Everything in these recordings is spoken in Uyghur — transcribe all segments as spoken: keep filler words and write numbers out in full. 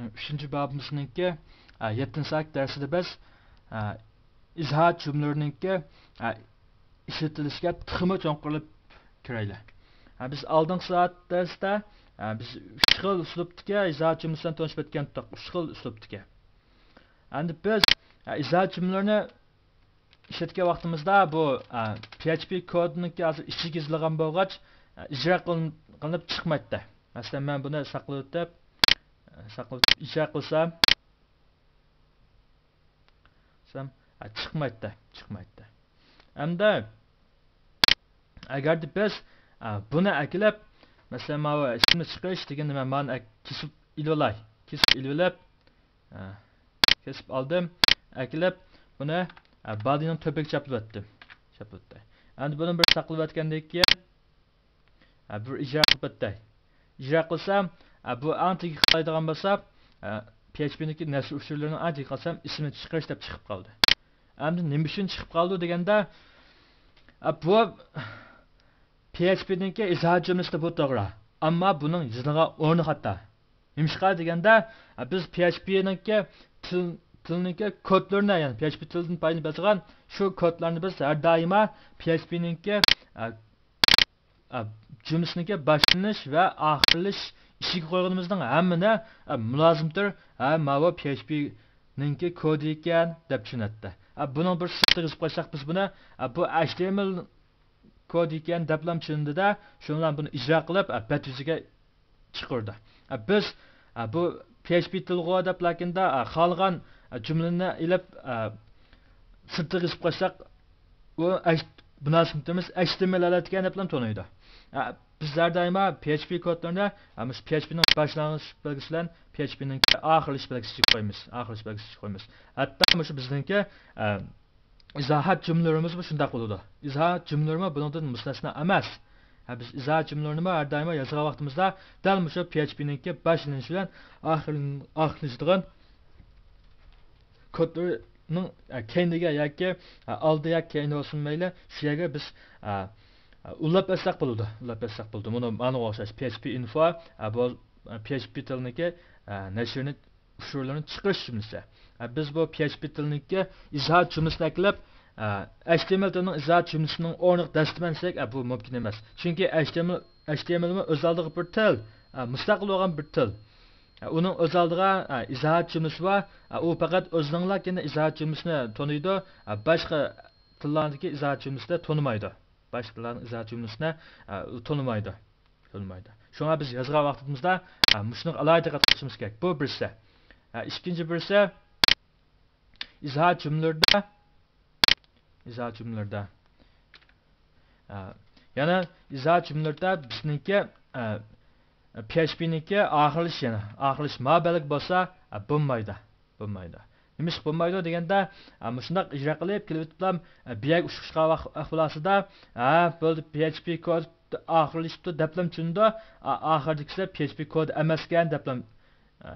ئۈچىنچى بابىمىزنىڭكى، ئە، يەتتىنچى سائەت دەرسىدە بىز، ئە، ئىزاھات جۈملىلىرىنىڭكى، ئە، ئىشلىتىلىشىگە تېخىمۇ چوڭقۇرلاپ كىرەيلى. ئە، بىز ئالدىنقى سائەت دەرستە، ئە، بىز ئۈچ خىل ئۇسلۇبتىكى ئىزاھات جۈملىسى بىلەن تونۇشۇپ ئۆتكەنتۇق. ئۈچ خىل ئۇسلۇبتىكى. ئەمدى بىز، ئە، ئىزاھات جۈملىلىرىنى ئىشلەتكەن ۋاقتىمىزدا بۇ، ئە، پي ئېچ پى كودىنىڭكى ھازىر ئىچىگە يېزىلغان بولغاچ، ئە، ئىجرا قىلىن-، قىلىنىپ چىقمايتتى. مەسىلەن، مەن بۇنى ساقلىۋېتىپ، ئە، ساقلىۋېتىپ ئىجرا قىلسام، قىلسام، ئە، چىقمايتتى، چىقمايتتى. ئەمدى ئەگەردە بىز، ئە، بۇنى ئەكېلىپ، مەسىلەن، ماۋۇ ئىسىمنى چىقىرىش دېگەننى مەن مانا ئەك-، كېسىپ ئېلىۋالاي. كېسىپ ئېلىۋېلىپ، ئە، كېسىپ ئالدىم، ئەكېلىپ، بۇنى، ئە، بادىنىڭ تۆپىگە چاپلىۋەتتىم. چاپلىۋەتتى. ئەمدى بۇنى بىر ساقلىۋەتكەندىن كېيىن، ئە، بىر ئىجرا قىلىپ ئۆتەي. ئىجرا قىلسام، ئە، بۇ ئەڭ تېگى قالايدىغان بولسا، ئە، پي ئېچ پى نىڭكى نەشر ئۇچۇرلىرىنىڭ ئەڭ تېگى قالسام، ئىسمىنى چىقىرىش دەپ چىقىپ قالدى. ئەمدى نېمە ئۈچۈن چىقىپ قالدى دېگەندە، ئە، بۇ پي ئېچ پى نىڭكى ئىزاھات جۈملىسىدە بۇ توغرا. ئەمما بۇنىڭ يېزىلغان ئورنى خاتا. نېمىشقا دېگەندە، ئە، بىز پي ئېچ پى نىڭكى تىل، تىلنىڭكى كودلىرىنى، يەنى پي ئېچ پى تىلىدىن پايدىلىنىپ يازغان شۇ كودلارنى بىز ھەر دائىما پي ئېچ پى نىڭكى، ئە، ئە، جۈملىسىنىڭكى باشلىنىش ۋە ئاخىرلىشىش ئىچىگە قويغىنىمىزنىڭ ھەممىنى، ئە، مۇلازىمتۇر، ھە، ماۋۇ پي ئېچ پى نىڭكى كودى ئىكەن دەپ چۈشىنەتتى. ئە، بۇنىڭ بىر سىرتىغا يېزىپ قويساق بىز بۇنى، ئە، بۇ ئېچ تى ئېم ئېل كودى ئىكەن دەپلا چۈشىنىدىدە، شۇنىڭ بىلەن بۇنى ئىجرا قىلىپ، ئە، بەت يۈزىگە چىقىرىدۇ. ئە، بىز، ئە، بۇ پي ئېچ پى تىلغۇ دەپ، لېكىندە، ئە، خالىغان، ئە، جۈملىنى ئېلىپ، ئە، سىرتىغا يېزىپ قويساق، ئۇ ئەش-، مۇلازىمتۇرىمىز ئېچ تى ئېم ئېل ھالەتتە ئىكەن دەپلا تونۇيدۇ. ئە، بىز ھەر دائىما پي ئېچ پى كودلىرىنى، ئە، مۇشۇ پي ئېچ پى نىڭ باشلانغۇچ بەلگىسى بىلەن پي ئېچ پى نىڭكى ئاخىرلىشىش بەلگىسىگە قويىمىز. ئاخىرلىشىش بەلگىسىگە قويىمىز. ھەتتا مۇشۇ بىزنىڭكى، ئە، ئىزاھات جۈملىلىرىمىزمۇ شۇنداق بولىدۇ. ئىزاھات جۈملىلىرىمۇ بۇنىڭدىن مۇستەسنا ئەمەس. ھە، بىز ئىزاھات جۈملىلىرىنىمۇ ھەر دائىم يازغان ۋاقتىمىزدا دەل مۇشۇ پي ئېچ پى نىڭكى باشلىنىشى بىلەن ئاخىرلىنىشىدىغان كودلىرىنىڭ، ئە، كەينىگە ياكى، ئە، ئالدى ياكى كەينى بولسۇن مەيلى، شۇ يەرگە بىز، ئە، ئە، ئۇلاپ يازساق بولىدۇ. ئۇلاپ يازساق بولىدۇ. مۇنۇ، مانا ئوخشاش پي ئېچ پى ئىنفو، ئە، بۇ، ئە، پي ئېچ پى تىلىنىڭكى، ئە، نەشرىنى ئۇچۇرلىرىنى چىقىرىش جۈملىسى. ئە، بىز بۇ پي ئېچ پى تىلىنىڭكى ئىزاھات جۈملىسىنى ئەكېلىپ، ئە، ئېچ تى ئېم ئېل تىلىنىڭ ئىزاھات جۈملىسىنىڭ ئورنىغا دەسسىتىمەن دېسەك، ئە، بۇ مۇمكىن ئەمەس. چۈنكى ئېچ تى ئېم ئېل، ئېچ تى ئېم ئېل مۇ ئۆز ئالدىغا بىر تىل، ئە، مۇستەقىل بولغان بىر تىل. ئە، ئۇنىڭ ئۆز ئالدىغا، ئە، ئىزاھات جۈملىسى بار. ئە، ئۇ پەقەت ئۆزىنىڭلا كەينىدىن ئىزاھات جۈملىسىنى تونۇيدۇ. ئە، باشقا تىللاردىكى ئىزاھات جۈملىسىنى تونۇمايدۇ. باشقا تىللارنىڭ ئىزاھات جۈملىسىنى، ئە، تونۇمايدۇ. تونۇمايدۇ. شۇڭا بىز يازغان ۋاقتىمىزدا، ئە، مۇشۇنىڭغا ئالاھىدە دىققەت قىلىشىمىز كېرەك. بۇ بىرسى. ئە، ئىككىنچى بىرسى، ئىزاھات جۈملىلىرىدە، ئىزاھات جۈملىلىرىدە، ئە، يەنە ئىزاھات جۈملىلىرىدە بىزنىڭكى، ئە، پي ئېچ پى نىڭكى ئاخىرلىشىش، يەنە ئاخىرلىشىش ما بەلگە بولسا، ئە، بولمايدۇ. بولمايدۇ. نېمىشقا بولمايدۇ دېگەندە، ئە، مۇشۇنداق ئىجرا قىلىپ كېلىۋېتىپلا، ئە، بۇ يەرگە ئۇچۇپ چىققان ۋاق-، ۋاقىت بولغانسىدا، ھە، بولدى، پي ئېچ پى كود ئاخىرلىشىپتۇ دەپلا چۈشىنىدۇ. ئا-، ئاخىرىدىكىسى پي ئېچ پى كود ئەمەسكەن دەپلا، ئە،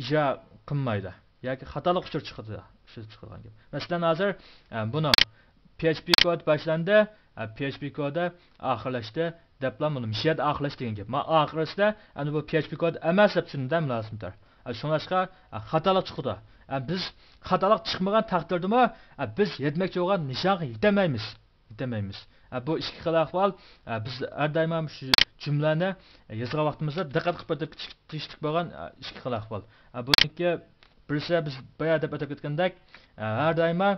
ئىجرا قىلمايدۇ. ياكى خاتالىق ئۇچۇر چىقىدۇ. ئۇچۇر چىقىدىغان گەپ. مەسىلەن، ھازىر، ئە، بۇنىڭ پي ئېچ پى كود باشلاندى، ئە، پي ئېچ پى كودى ئاخىرلاشتى دەپلا، بۇنى مۇشۇ يەردە ئاخىرلاشتى دېگەن گەپ. ما ئاخىرىسىدا ئەنە بۇ پي ئېچ پى كود ئەمەس دەپ چۈشىنىدۇ مۇلازىمتۇر. ئە، شۇڭلاشقا، ئە، خاتالىق چىقىدۇ. ئە، بىز خاتالىق چىقمىغان تەقدىردىمۇ، ئە، بىز يەتمەكچى بولغان نىشانغا يېتەلمەيمىز. يېتەلمەيمىز. ئە، بۇ ئىككى خىل ئەھۋال، ئە، بىز ھەر دائىم مۇشۇ جۈملىلەرنى يازغان ۋاقتىمىزدا دىققەت قىلىپ ئۆتۈپ كېتىش-، كېتىشلىك بولغان، ئە، ئىككى خىل ئەھۋال. ئە، بۇنىڭكى بىرسى بىز بايا دەپ ئۆتۈپ كەتكەندەك، ئە، ھەر دائىما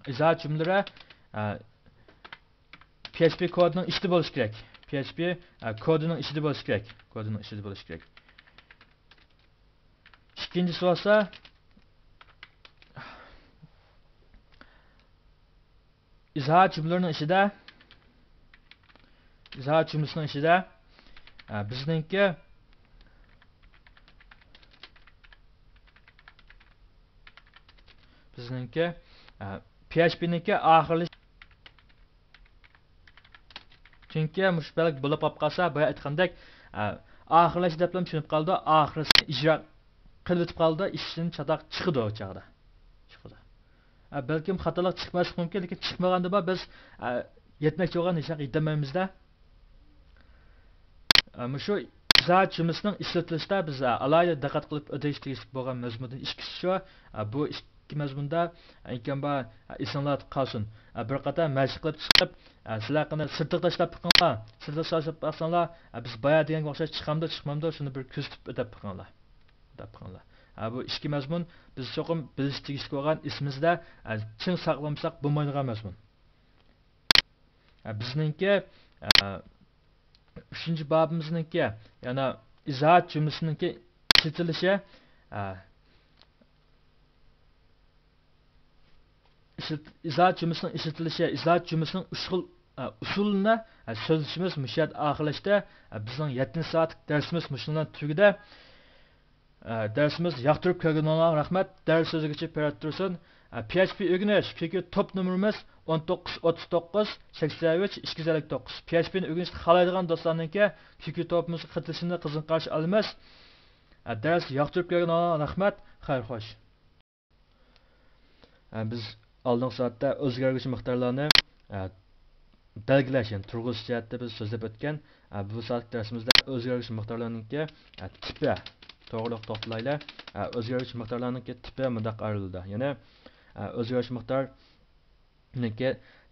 ئىزاھات جۈملىلىرى، ئە، پي ئېچ پى كودىنىڭ ئىچىدە بولۇشى كېرەك. پي ئېچ پى، ئە، كودىنىڭ ئىچىدە بولۇشى كېرەك. كودىنىڭ ئىچىدە بولۇشى كېرەك. ئىككىنچىسى بولسا، ئىزاھات جۈملىلىرىنىڭ ئىچىدە، ئىزاھات جۈملىسىنىڭ ئىچىدە، ئە، بىزنىڭكى، بىزنىڭكى، ئە، پي ئېچ پى نىڭكى ئاخىرلىشىش. چۈنكى مۇشۇ بەلگە بولۇپ قاپ قالسا، بايا ئېيتقاندەك، ئە، ئاخىرلاشتى دەپلا چۈشىنىپ قالىدۇ، ئاخىرىسىنى ئىجرا قىلىۋېتىپ قالىدۇ، ئىشتىن چاتاق چىقىدۇ ئۇ چاغدا. چىقىدۇ. ئە، بەلكىم خاتالىق چىقماسلىقى مۇمكىن، لېكىن چىقمىغاندىمۇ بىز، ئە، يەتمەكچى بولغان نىشانغا يېتەلمەيمىز-دە. ئە، مۇشۇ ئىزاھات جۈملىسىنىڭ ئىشلىتىلىشىدە بىز ئالاھىدە دىققەت قىلىپ ئۆتۈش تېگىشلىك بولغان مەزمۇندىن ئىككىسى شۇ. بۇ ئىككى مەزمۇندا ئىمكان بار ئېسىڭلاردا قالسۇن، بىر قاتار مەشىق قىلىپ چىقىپ، سىلەر قېنى سىرتىغا تاشلاپ بېقىڭلار. سىرتىغا تاشلاپ باقساڭلار، بىز بايا دېگەنگە ئوخشاش چىقامدۇ، چىقمامدۇ، شۇنى بىر كۆزىتىپ ئۆتۈپ بېقىڭلار. ئۆتۈپ بېقىڭلار. بۇ ئىككى مەزمۇن بىز چوقۇم بىلىش تېگىشلىك بولغان، ئېسىمىزدە چىڭ ساقلىمىساق بولمايدىغان مەزمۇن. بىزنىڭكى ئۈچىنچى بابىمىزنىڭكى، يەنى ئىزاھات جۈملىسىنىڭكى ئىشلىتىلىشى، ئىزاھات جۈملىسىنىڭ ئىشلىتىلىشى، ئىزاھات جۈملىسىنىڭ ئۈچ خىل ئۇسۇلىنى سۆزلىشىمىز مۇشۇ يەردە ئاخىرلاشتى. بىزنىڭ يەتتىنچى سائەتلىك دەرسىمىز مۇشۇنىڭ بىلەن تۈگىدى. ئە، دەرسىمىز ياقتۇرۇپ كۆرگىنىڭلارغا رەھمەت. دەرس سۆزلىگۈچى پىرەت تۇرسۇن. ئە، پي ئېچ پى ئۆگىنىش، كۈيكۈ توپ نومۇرىمىز ئون توققۇز ئوتتۇز توققۇز سەكسەن ئۈچ ئىككى يۈز ئەللىك توققۇز. پي ئېچ پى نى ئۆگىنىشنى خالايدىغان دوستلارنىڭكى كۈيكۈ توپىمىزغا قېتىلىشىنى قىزغىن قارشى ئالىمىز. ئە، دەرس ياقتۇرۇپ كۆرگىنىڭلارغا رەھمەت. خەير خوش. ئە، بىز ئالدىنقى سائەتتە ئۆزگەرگۈچى مىقدارلارنى، ئە، بەلگىلەش، يەنى تۇرغۇزۇش جەھەتتە بىز سۆزلەپ ئۆتكەن. ئە، بۇ سائەتلىك دەرسىمىزدە ئۆزگەرگۈچى مىقدارلارنىڭكى، ئە، تىپى توغرىلىق توختىلايلى. ئە، ئۆزگەرگۈچى مىقدارلارنىڭكى تىپى مۇنداق ئايرىلىدۇ. يەنى، ئە، ئۆزگەرگۈچى مىقدارنىڭكى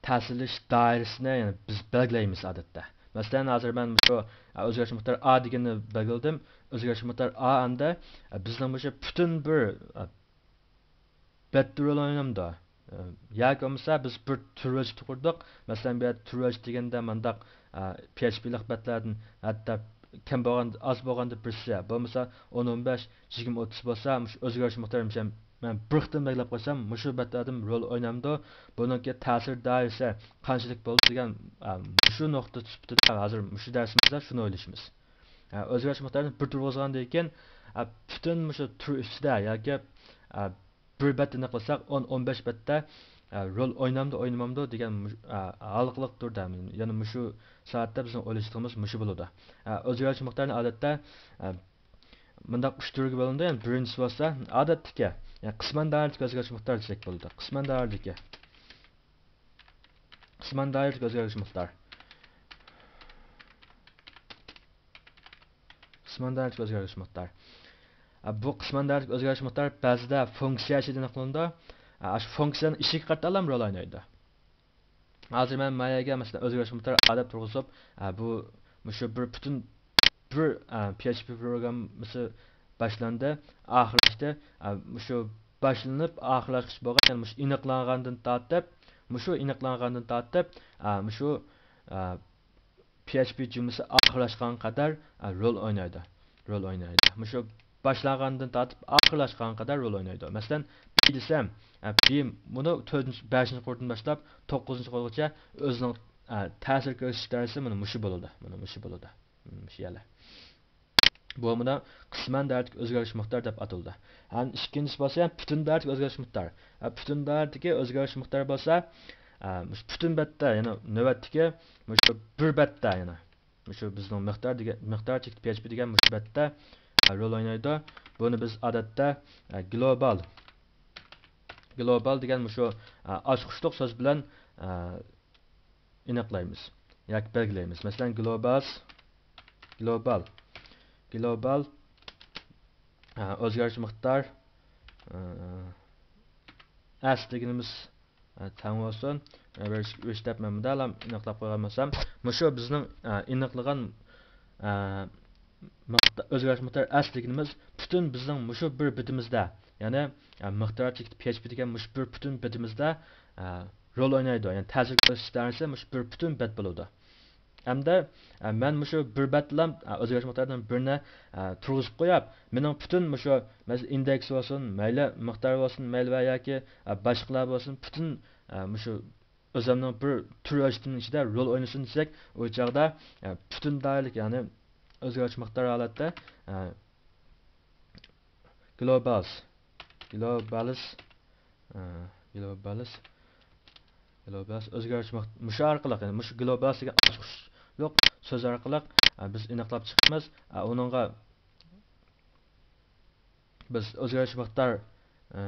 تەسىرلىشىش دائىرىسىنى، يەنى بىز بەلگىلەيمىز ئادەتتە. مەسىلەن، ھازىر مەن مۇشۇ، ئە، ئۆزگەرگۈچى مىقدار ئا دېگەننى بەلگىلىدىم. ئۆزگەرگۈچى مىقدار ئا ئەمدى، ئە، بىزنىڭ مۇشۇ پۈتۈن بىر، ئە، بەتتە رول ئوينامدۇ؟ ياكى بولمىسا بىز بىر تۈر ۋەزىپە قۇردۇق. مەسىلەن، بۇ يەردە تۈر ۋەزىپە دېگەندە مانداق، ئە، پي ئېچ پى لىق بەتلەردىن ھەتتا كەم بولغان، ئاز بولغاندا بىرسى، بولمىسا ئون، ئون بەش، يىگىرمە، ئوتتۇز بولسا، مۇشۇ ئۆزگىرىش مىقدارى مىشەن مەن بىر قېتىم بەلگىلەپ قويسام، مۇشۇ بەتلەردىن رول ئوينامدۇ؟ بۇنىڭكى تەسىر دائىرىسى قانچىلىك بولىدۇ دېگەن، ئە، مۇشۇ نۇقتا سۈپىتىدە ھازىر مۇشۇ دەرسىمىزدە شۇنى ئويلىشىمىز. ئە، ئۆزگىرىش مىقدارىنى بىر تۇرغۇزغاندىن كېيىن، ئە، پۈتۈن مۇشۇ تۈر ئۈستىدە ياكى، ئە، بىر بەتتە ئېنىقلىساق، ئون، ئون بەش بەتتە، ئە، رول ئوينامدۇ، ئوينىمامدۇ دېگەن مۇش-، ئە، ھالقىلىق تۇرىدۇ. يەنى مۇشۇ سائەتتە بىزنىڭ ئويلىشىدىغىمىز مۇشۇ بولىدۇ. ئە، ئۆزگىرىش مىقدارىنى ئادەتتە، ئە، مۇنداق ئۈچ تۈرگە بۆلۈنىدۇ. يەنى بىرىنچىسى بولسا، ئادەتتىكى، يەنى قىسمەن دائىرىدىكى ئۆزگىرىش مىقدار دېسەك بولىدۇ. قىسمەن دائىرىدىكى. قىسمەن دائىرىدىكى ئۆزگەرگۈچى مىقدار. قىسمەن دائىرىدىكى ئۆزگەرگۈچى مىقدار. ئە، بۇ قىسمەن دائىرىدىكى ئۆزگەرگۈچى مىقدار بەزىدە فۇنكسىيە ئىچىدە ئېنىقلىنىدۇ. ئە، ئاشۇ فۇنكسىيەنىڭ ئىچىگە قارىتىپ ئالام رول ئوينايدۇ. ھازىر مەن ما يەرگە، مەسىلەن، ئۆزگەرگۈچى مىقدار ئادەپ تۇرغۇزۇپ، ئە، بۇ، مۇشۇ بىر پۈتۈن بىر، ئە، پي ئېچ پى پروگراممىسى باشلاندى، ئاخىرلاشتى. ئە، مۇشۇ باشلىنىپ ئاخىرلاشقۇچە بولغان، يەنى مۇشۇ ئېنىقلانغاندىن تارتىپ، مۇشۇ ئېنىقلانغاندىن تارتىپ، ئە، مۇشۇ، ئە، پي ئېچ پى جۈملىسى ئاخىرلاشقانغا قەدەر، ئە، رول ئوينايدۇ. رول ئوينايدۇ. مۇشۇ باشلانغاندىن تارتىپ ئاخىرلاشقانغا قەدەر رول ئوينايدۇ. مەسىلەن، بى دېسەم، ئە، بى مۇنۇ تۆتىنچى، بەشىنچى قۇرىدىن باشلاپ توققۇزىنچى قۇرغىچە ئۆزىنىڭ، ئە، تەسىر كۆرسىتىش دائىرىسى مانا مۇشۇ بولىدۇ. مانا مۇشۇ بولىدۇ. مم، شۇ يەرلەر. بۇ مانا قىسمەن دائىرىدىكى ئۆزگەرگۈچى مىقدار دەپ ئاتىلىدۇ. ھەم ئىككىنچىسى بولسا ھەم پۈتۈن دائىرىدىكى ئۆزگەرگۈچى مىقدار. ھە، پۈتۈن دائىرىدىكى ئۆزگەرگۈچى مىقدار بولسا، ھە، مۇشۇ پۈتۈن بەتتە، يەنى نۆۋەتتىكى مۇشۇ بىر بەتتە، يەنى مۇشۇ بىزنىڭ مىقدار دېگەن، مىقدار چېكىت پي ئېچ پى دېگەن مۇشۇ بەتتە، ھە، رول ئوينايدۇ. بۇنى بىز ئادەتتە، ھە، گلوبال، گلوبال دېگەن مۇشۇ، ھە، ئاچقۇچلۇق سۆز بىلەن، ھە، ئېنىقلايمىز ياكى بەلگىلەيمىز. مەسىلەن، گلوبال، گلوبال، گلوبال، ئە، ئۆزگەرگۈچى مىقدار، ئە، ئەس دېگىنىمىز، ئە، تەڭ بولسۇن. ئە، بىر ئىش، بىر ئىش دەپ مەن مۇنداقلا ئېنىقلاپ قويغان بولسام، مۇشۇ بىزنىڭ، ئە، ئېنىقلىغان، ئە، مىقدا-، ئۆزگەرگۈچى مىقدار ئەس دېگىنىمىز پۈتۈن بىزنىڭ مۇشۇ بىر بېتىمىزدە، يەنى، ئە، مىقدار چېكىتى پي ئېچ پى دېگەن مۇشۇ بىر پۈتۈن بېتىمىزدە، ئە، رول ئوينايدۇ. يەنى تەسىر كۆرسىتىش دائىرىسى مۇشۇ بىر پۈتۈن بەت بولىدۇ. ئەمدى، ئە، مەن مۇشۇ بىر بەتلام، ئە، ئۆزگەرگۈچى مىقداردىن بىرنى، ئە، تۇرغۇزۇپ قويۇپ، مېنىڭ پۈتۈن مۇشۇ، مەسىلەن، ئىندېكس بولسۇن، مەيلى مىقدار بولسۇن، مەيلى ۋە ياكى، ئە، باشقىلار بولسۇن، پۈتۈن، ئە، مۇشۇ ئۆزۈمنىڭ بىر تۈر ۋەزىپىنىڭ ئىچىدە رول ئوينىسۇن دېسەك، ئۇ چاغدا، ئە، پۈتۈن دائىرىلىك، يەنى ئۆزگەرگۈچى مىقدار ھالەتتە، ئە، گلوبالس، گلوبالس، ئە، گلوبالس، گلوبالس ئۆزگەرگۈچى مىق-، مۇشۇ ئارقىلىق، يەنى مۇشۇ گلوبالس دېگەن ئاچقۇچلۇق سۆز ئارقىلىق، ئە، بىز ئېنىقلاپ چىقىمىز. ئە، ئۇنىڭغا بىز ئۆزگەرگۈچى مىقدار، ئە،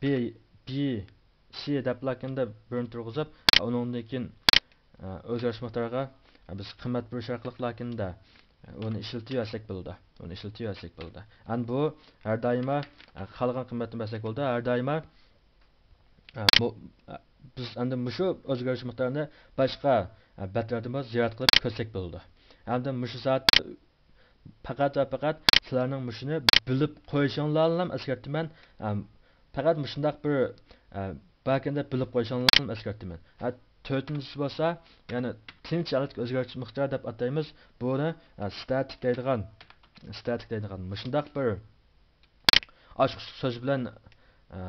بى، بى سى دەپلا كەينىدە بىرنى تۇرغۇزۇپ، ئۇنىڭدىن كېيىن، ئە، ئۆزگەرگۈچى مىقدارغا، بىز قىممەت بېرىش ئارقىلىق لاكىندا ئۇنى ئىشلىتىۋەرسەك بولىدۇ. ئۇنى ئىشلىتىۋەرسەك بولىدۇ. ئەمدى بۇ ھەر دائىما خالىغان قىممەتنى بەرسەك بولىدۇ. ھەر دائىما بۇ، بىز ئەمدى مۇشۇ ئۆزگىرىش مىقدارىنى باشقا بەتلەردىمۇ زىيارەت قىلىپ كۆرسەك بولىدۇ. ئەمدى مۇشۇ سائەت پەقەت ۋە پەقەت سىلەرنىڭ مۇشۇنى بىلىپ قويۇشۇڭلارنىلا ئەسكەرتىمەن. ئەم، پەقەت مۇشۇنداق بىر، ئە، باركەن دەپ بىلىپ قويۇشۇڭلارنى ئەسكەرتىمەن. ھە، تۆتىنچىسى بولسا، يەنى تىنچ ھالەتتىكى ئۆزگەرتىش مىقدارى دەپ ئاتايمىز. بۇنى، ئە، ستاتىك دەيدىغان، ستاتىك دەيدىغان مۇشۇنداق بىر ئاچقۇچلۇق سۆز بىلەن، ئە،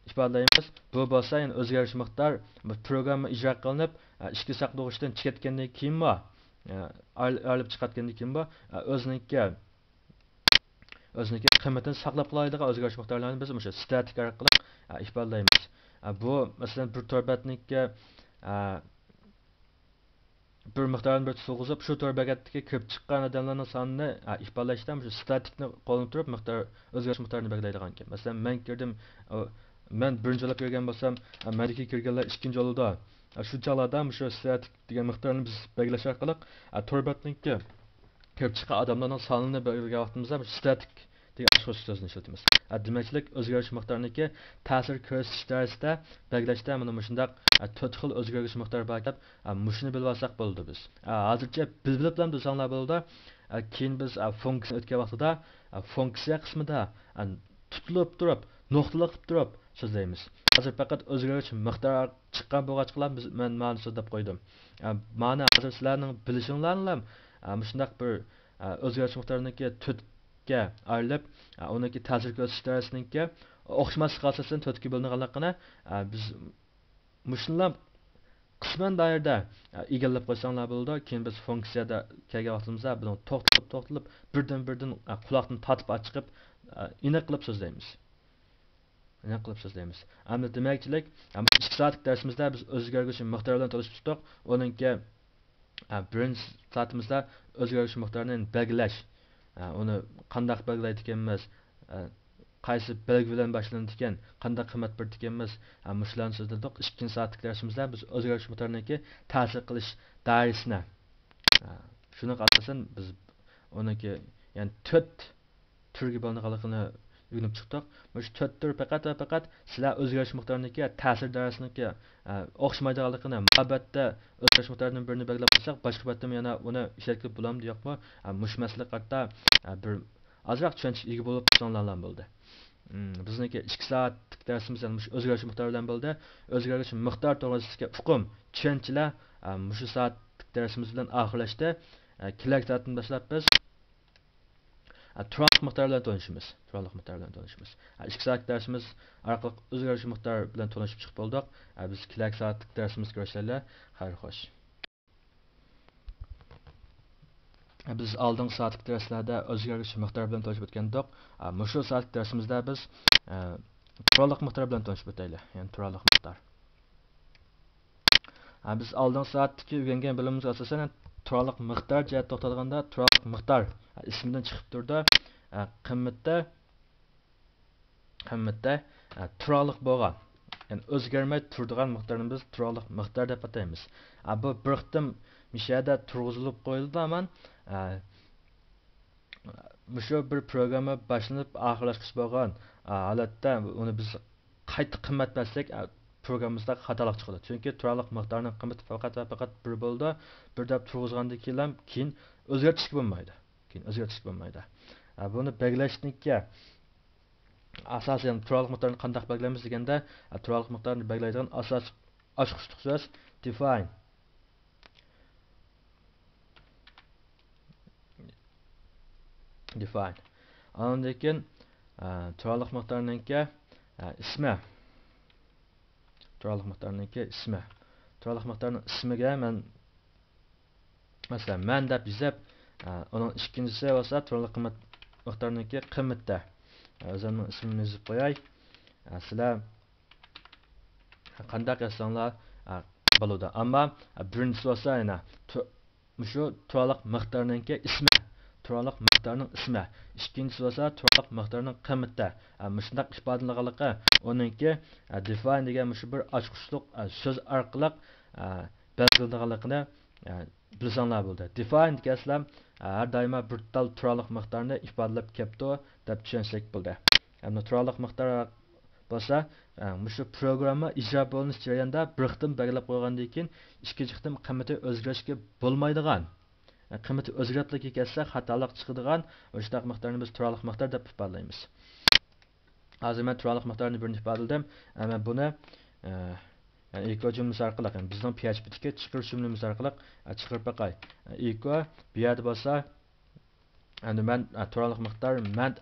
ئىپادىلەيمىز. بۇ بولسا، يەنى ئۆزگەرگۈچى مىقدار، بۇ پروگرامما ئىجرا قىلىنىپ، ئە، ئىچكى ساقلىغۇچتىن چىقىۋەتكەندىن كېيىنمۇ، ئە، ئايرىلىپ چىقىۋەتكەندىن كېيىنمۇ، ئە، ئۆزىنىڭكى، ئۆزىنىڭكى قىممىتىنى ساقلاپ قالالايدىغان ئۆزگەرگۈچى مىقدارلارنى بىز مۇشۇ ستاتىك ئارقىلىق، ئە، ئىپادىلەيمىز. ئە، بۇ، مەسىلەن، بىر تور بەتنىڭكى، ئە، بىر مىقدارنى بىر تۇتقۇزۇپ، شۇ تور بەتكە كىرىپ چىققان ئادەملەرنىڭ سانىنى، ئە، ئىپادىلەشتە مۇشۇ ستاتىكنى قوللىنىپ تۇرۇپ، مىقدار، ئۆزگەرگۈچى مىقدارنى بەلگىلەيدىغان ئىكەن. مەسىلەن، مەن كىردىم، ئۇ، مەن بىرىنچى بولۇپ كىرگەن بولسام، ئە، مەندىكى كىرگەنلەر ئىككىنچى بولىدۇ. ئە، شۇ چاغلاردا مۇشۇ ستاتىك دېگەن مىقدارنى بىز بەلگىلەش ئارقىلىق، ئە، تور بەتنىڭكى كىرىپ چىققان ئادەملەرنىڭ سانىنى بەلگىلىگەن ۋاقتىمىزدا مۇشۇ ستاتىك دېگەن ئاچقۇچ سۆزنى ئىشلىتىمىز. ئە، دېمەكچىلىك، ئۆزگەرگۈچى مىقدارنىڭكى تەسىر كۆرسىتىش دائىرىسىدە بەلگىلەشتە مانا مۇشۇنداق، ئە، تۆت خىل ئۆزگەرگۈچى مىقدار بار دەپ، ئە، مۇشۇنى بىلىۋالساق بولىدۇ بىز. ئە، ھازىرچە بىل-، بىلىپلا تۇرساڭلار بولىدۇ. ئە، كېيىن بىز، ئە، فۇنكسىيە ئۆتكەن ۋاقتىدا، ئە، فۇنكسىيە قىسمىدا، ئە، تۇتۇلۇپ تۇرۇپ، نۇقتىلىق قىلىپ تۇرۇپ سۆزلەيمىز. ھازىر پەقەت ئۆزگەرگۈچى مىقدار چىققان بولغاچقىلا بىز، مەن مانا سۆزلەپ قويدۇم. ئە، مانا ھازىر سىلەرنىڭ بىلىشىڭلارنىلا، ئە، مۇشۇنداق بىر، ئە، ئۆزگەرگۈچى مىقدارنىڭكى تۆتكە ئايرىلىپ، ئە، ئۇنىڭكى تەسىر كۆرسىتىش دائىرىسىنىڭكى ئوخشىماسلىق ئاساسىدىن تۆتكە بۆلۈنگەنلىكىنى، ئە، بىز مۇشۇنىلا قىسمەن دائىرىدە، ئە، ئىگىلەپ قويساڭلار بولىدۇ. كېيىن بىز فۇنكسىيەدە كەلگەن ۋاقتىمىزدا بۇنىڭ توختىلىپ، توختىلىپ، بىردىن، بىردىن، ئە، قۇلاقتىن تارتىپ ئاچىقىپ، ئە، ئېنىق قىلىپ سۆزلەيمىز. ئېنىق قىلىپ سۆزلەيمىز. ئەمدى دېمەكچىلىك، ئە، مۇشۇ ئىككى سائەتلىك دەرسىمىزدە بىز ئۆزگەرگۈچى مىقدار بىلەن تونۇشۇپ چىقتۇق. ئۇنىڭكى، ئە، بىرىنچى سائىتىمىزدا ئۆزگەرگۈچى مىقدارنى بەلگىلەش. ئە، ئۇنى قانداق بەلگىلەيدىكەنمىز؟ ئە، قايسى بەلگە بىلەن باشلىنىدىكەن؟ قانداق قىممەت بېرىدىكەنمىز؟ ئە، مۇشۇلارنى سۆزلىدۇق. ئىككىنچى سائەتلىك دەرسىمىزدە بىز ئۆزگەرگۈچى مىقدارنىڭكى تەسىر قىلىش دائىرىسىنى، ئە، شۇنىڭغا ئاساسەن بىز ئۇنىڭكى، يەنى تۆت تۈرگە بۆلۈنىدىغانلىقىنى ئۆگىنىپ چىقتۇق. مۇشۇ تۆت تۈر پەقەت ۋە پەقەت سىلەر ئۆزگەرگۈچى مىقدارنىڭكى تەسىر دائىرىسىنىڭكى، ئە، ئوخشىمايدىغانلىقىنى، ما بەتتە ئۆزگەرگۈچى مىقداردىن بىرنى بەلگىلەپ قويساق، باشقا بەتتىمۇ يەنە ئۇنى ئىشلەتكىلى بولامدۇ، يوقمۇ؟ ئە، مۇشۇ مەسىلىگە قارىتا، ئە، بىر ئازراق چۈشەنچىگە ئىگە بولۇپ قالساڭلار بولدى. مم، بىزنىڭكى ئىككى سائەتلىك دەرسىمىز يەنە مۇشۇ ئۆزگەرگۈچى مىقدار بىلەن بولدى. ئۆزگەرگۈچى مىقدار توغرىسىدىكى ئۇقۇم، چۈشەنچىلەر، ئە، مۇشۇ سائەتلىك دەرسىمىز بىلەن ئاخىرلاشتى. ئە، كېلەر سائەتتىن باشلاپ بىز، ئە، تۇرالىق مىقدار بىلەن تونۇشىمىز. تۇرالىق مىقدار بىلەن تونۇشىمىز. ئە، ئىككى سائەتلىك دەرسىمىز ئارقىلىق ئۆزگەرگۈچى مىقدار بىلەن تونۇشۇپ چىقىپ بولدۇق. ئە، بىز كېلەر سائەتلىك دەرسىمىزدە كۆرۈشەيلى. خەير خوش. بىز ئالدىنقى سائەتلىك دەرسلەردە ئۆزگەرگۈچى مىقدار بىلەن تونۇشۇپ ئۆتكەنىدۇق. ئە، مۇشۇ سائەتلىك دەرسىمىزدە بىز، ئە، تۇرالىق مىقدار بىلەن تونۇشۇپ ئۆتەيلى. يەنى تۇرالىق مىقدار. ئە، بىز ئالدىنقى سائەتتىكى ئۆگەنگەن بىلىمىمىزگە ئاساسەن، تۇرالىق مىقدار جەھەتتە توختالغاندا، تۇرالىق مىقدار، ئە، ئىسمىدىن چىقىپ تۇرىدۇ. ئە، قىممىتى قىممىتى، ئە، تۇراقلىق بولغان، يەنى ئۆزگەرمەي تۇرىدىغان مىقدارنى بىز تۇراقلىق مىقدار دەپ ئاتايمىز. ئە، بۇ بىر قېتىم مۇشۇ يەردە تۇرغۇزۇلۇپ قويۇلىدۇ، ئامان، ئە، مۇشۇ بىر پروگرامما باشلىنىپ ئاخىرلاشقۇچە بولغان، ئە، ھالەتتە ئۇنى بىز قايتا قىممەت بەرسەك، ئە، پروگراممىمىزدا خاتالىق چىقىدۇ. چۈنكى تۇراقلىق مىقدارنىڭ قىممىتى پەقەت ۋە پەقەت بىر بولىدۇ. بىر دەپ تۇرغۇزغاندىن كېيىنلا كېيىن ئۆزگەرتىشكە بولمايدۇ. كېيىن ئۆزگەرتىشكە بولمايدۇ. ئە، بۇنى بەلگىلەشنىڭكى ئاساسىي، يەنى تۇراقلىق مىقدارنى قانداق بەلگىلەيمىز دېگەندە، تۇراقلىق مىقدارنى بەلگىلەيدىغان ئاساسلىق ئاچقۇچلۇق سۆز define. Define. ئاندىن كېيىن، ئە، تۇراقلىق مىقدارنىڭكى، ئە، ئىسمى. تۇراقلىق مىقدارنىڭكى ئىسمى. تۇراقلىق مىقدارنىڭ ئىسمىگە مەن، مەسىلەن، مەن دەپ يېزىپ، ئە، ئۇنىڭ ئىككىنچىسى بولسا تۇراقلىق قىممەت مىقدارنىڭكى قىممىتى. ئە، ئۆزۈمنىڭ ئىسمىمنى يېزىپ قوياي. ئە، سىلەر قانداق يازساڭلار، ئە، بولىدۇ. ئەمما، ئە، بىرىنچىسى بولسا يەنە تۇ-، مۇشۇ تۇراقلىق مىقدارنىڭكى ئىسمى. تۇراقلىق مىقدارنىڭ ئىسمى. ئىككىنچىسى بولسا تۇراقلىق مىقدارنىڭ قىممىتى. ئە، مۇشۇنداق ئىپادىلىنىدىغانلىقى، ئۇنىڭكى، ئە، define دېگەن مۇشۇ بىر ئاچقۇچلۇق، ئە، سۆز ئارقىلىق، ئە، بەلگىلىنىدىغانلىقىنى، ئە، بىلسەڭلار بولدى. دېفاين دېگەن سۆز ھەر دائىم بىر تال تۇرالغۇ مىقدارنى ئىپادىلەپ كەپتۇ دەپ چۈشەنسەك بولدى. ئەمدى تۇرالغۇ مىقدار بولسا، ئە، مۇشۇ پروگرامما ئىجرا بولۇنۇش جەريانىدا بىر قېتىم بەلگىلەپ قويغاندىن كېيىن ئىككىنچى قېتىم قىممىتى ئۆزگىرىشكە بولمايدىغان، ئە، قىممىتى ئۆزگىرەتلىككە كەلسە خاتالىق چىقىدىغان مۇشۇنداق مىقدارنى بىز تۇرالغۇ مىقدار دەپ ئىپادىلەيمىز. ھازىر مەن تۇرالغۇ مىقدارنى بىرنى ئىپادىلىدىم. ئە، مەن بۇنى، ئە، يەنى ئېكو جۈملىسى ئارقىلىق، يەنى بىزنىڭ پي ئەيچ پىدىكى چىقىرىش جۈملىمىز ئارقىلىق، ئە، چىقىرىپ باقاي. ئە، ئېكو بۇ يەردە بولسا، ئەمدى مەن، ئە، تۇرالغۇ مىقدار مەن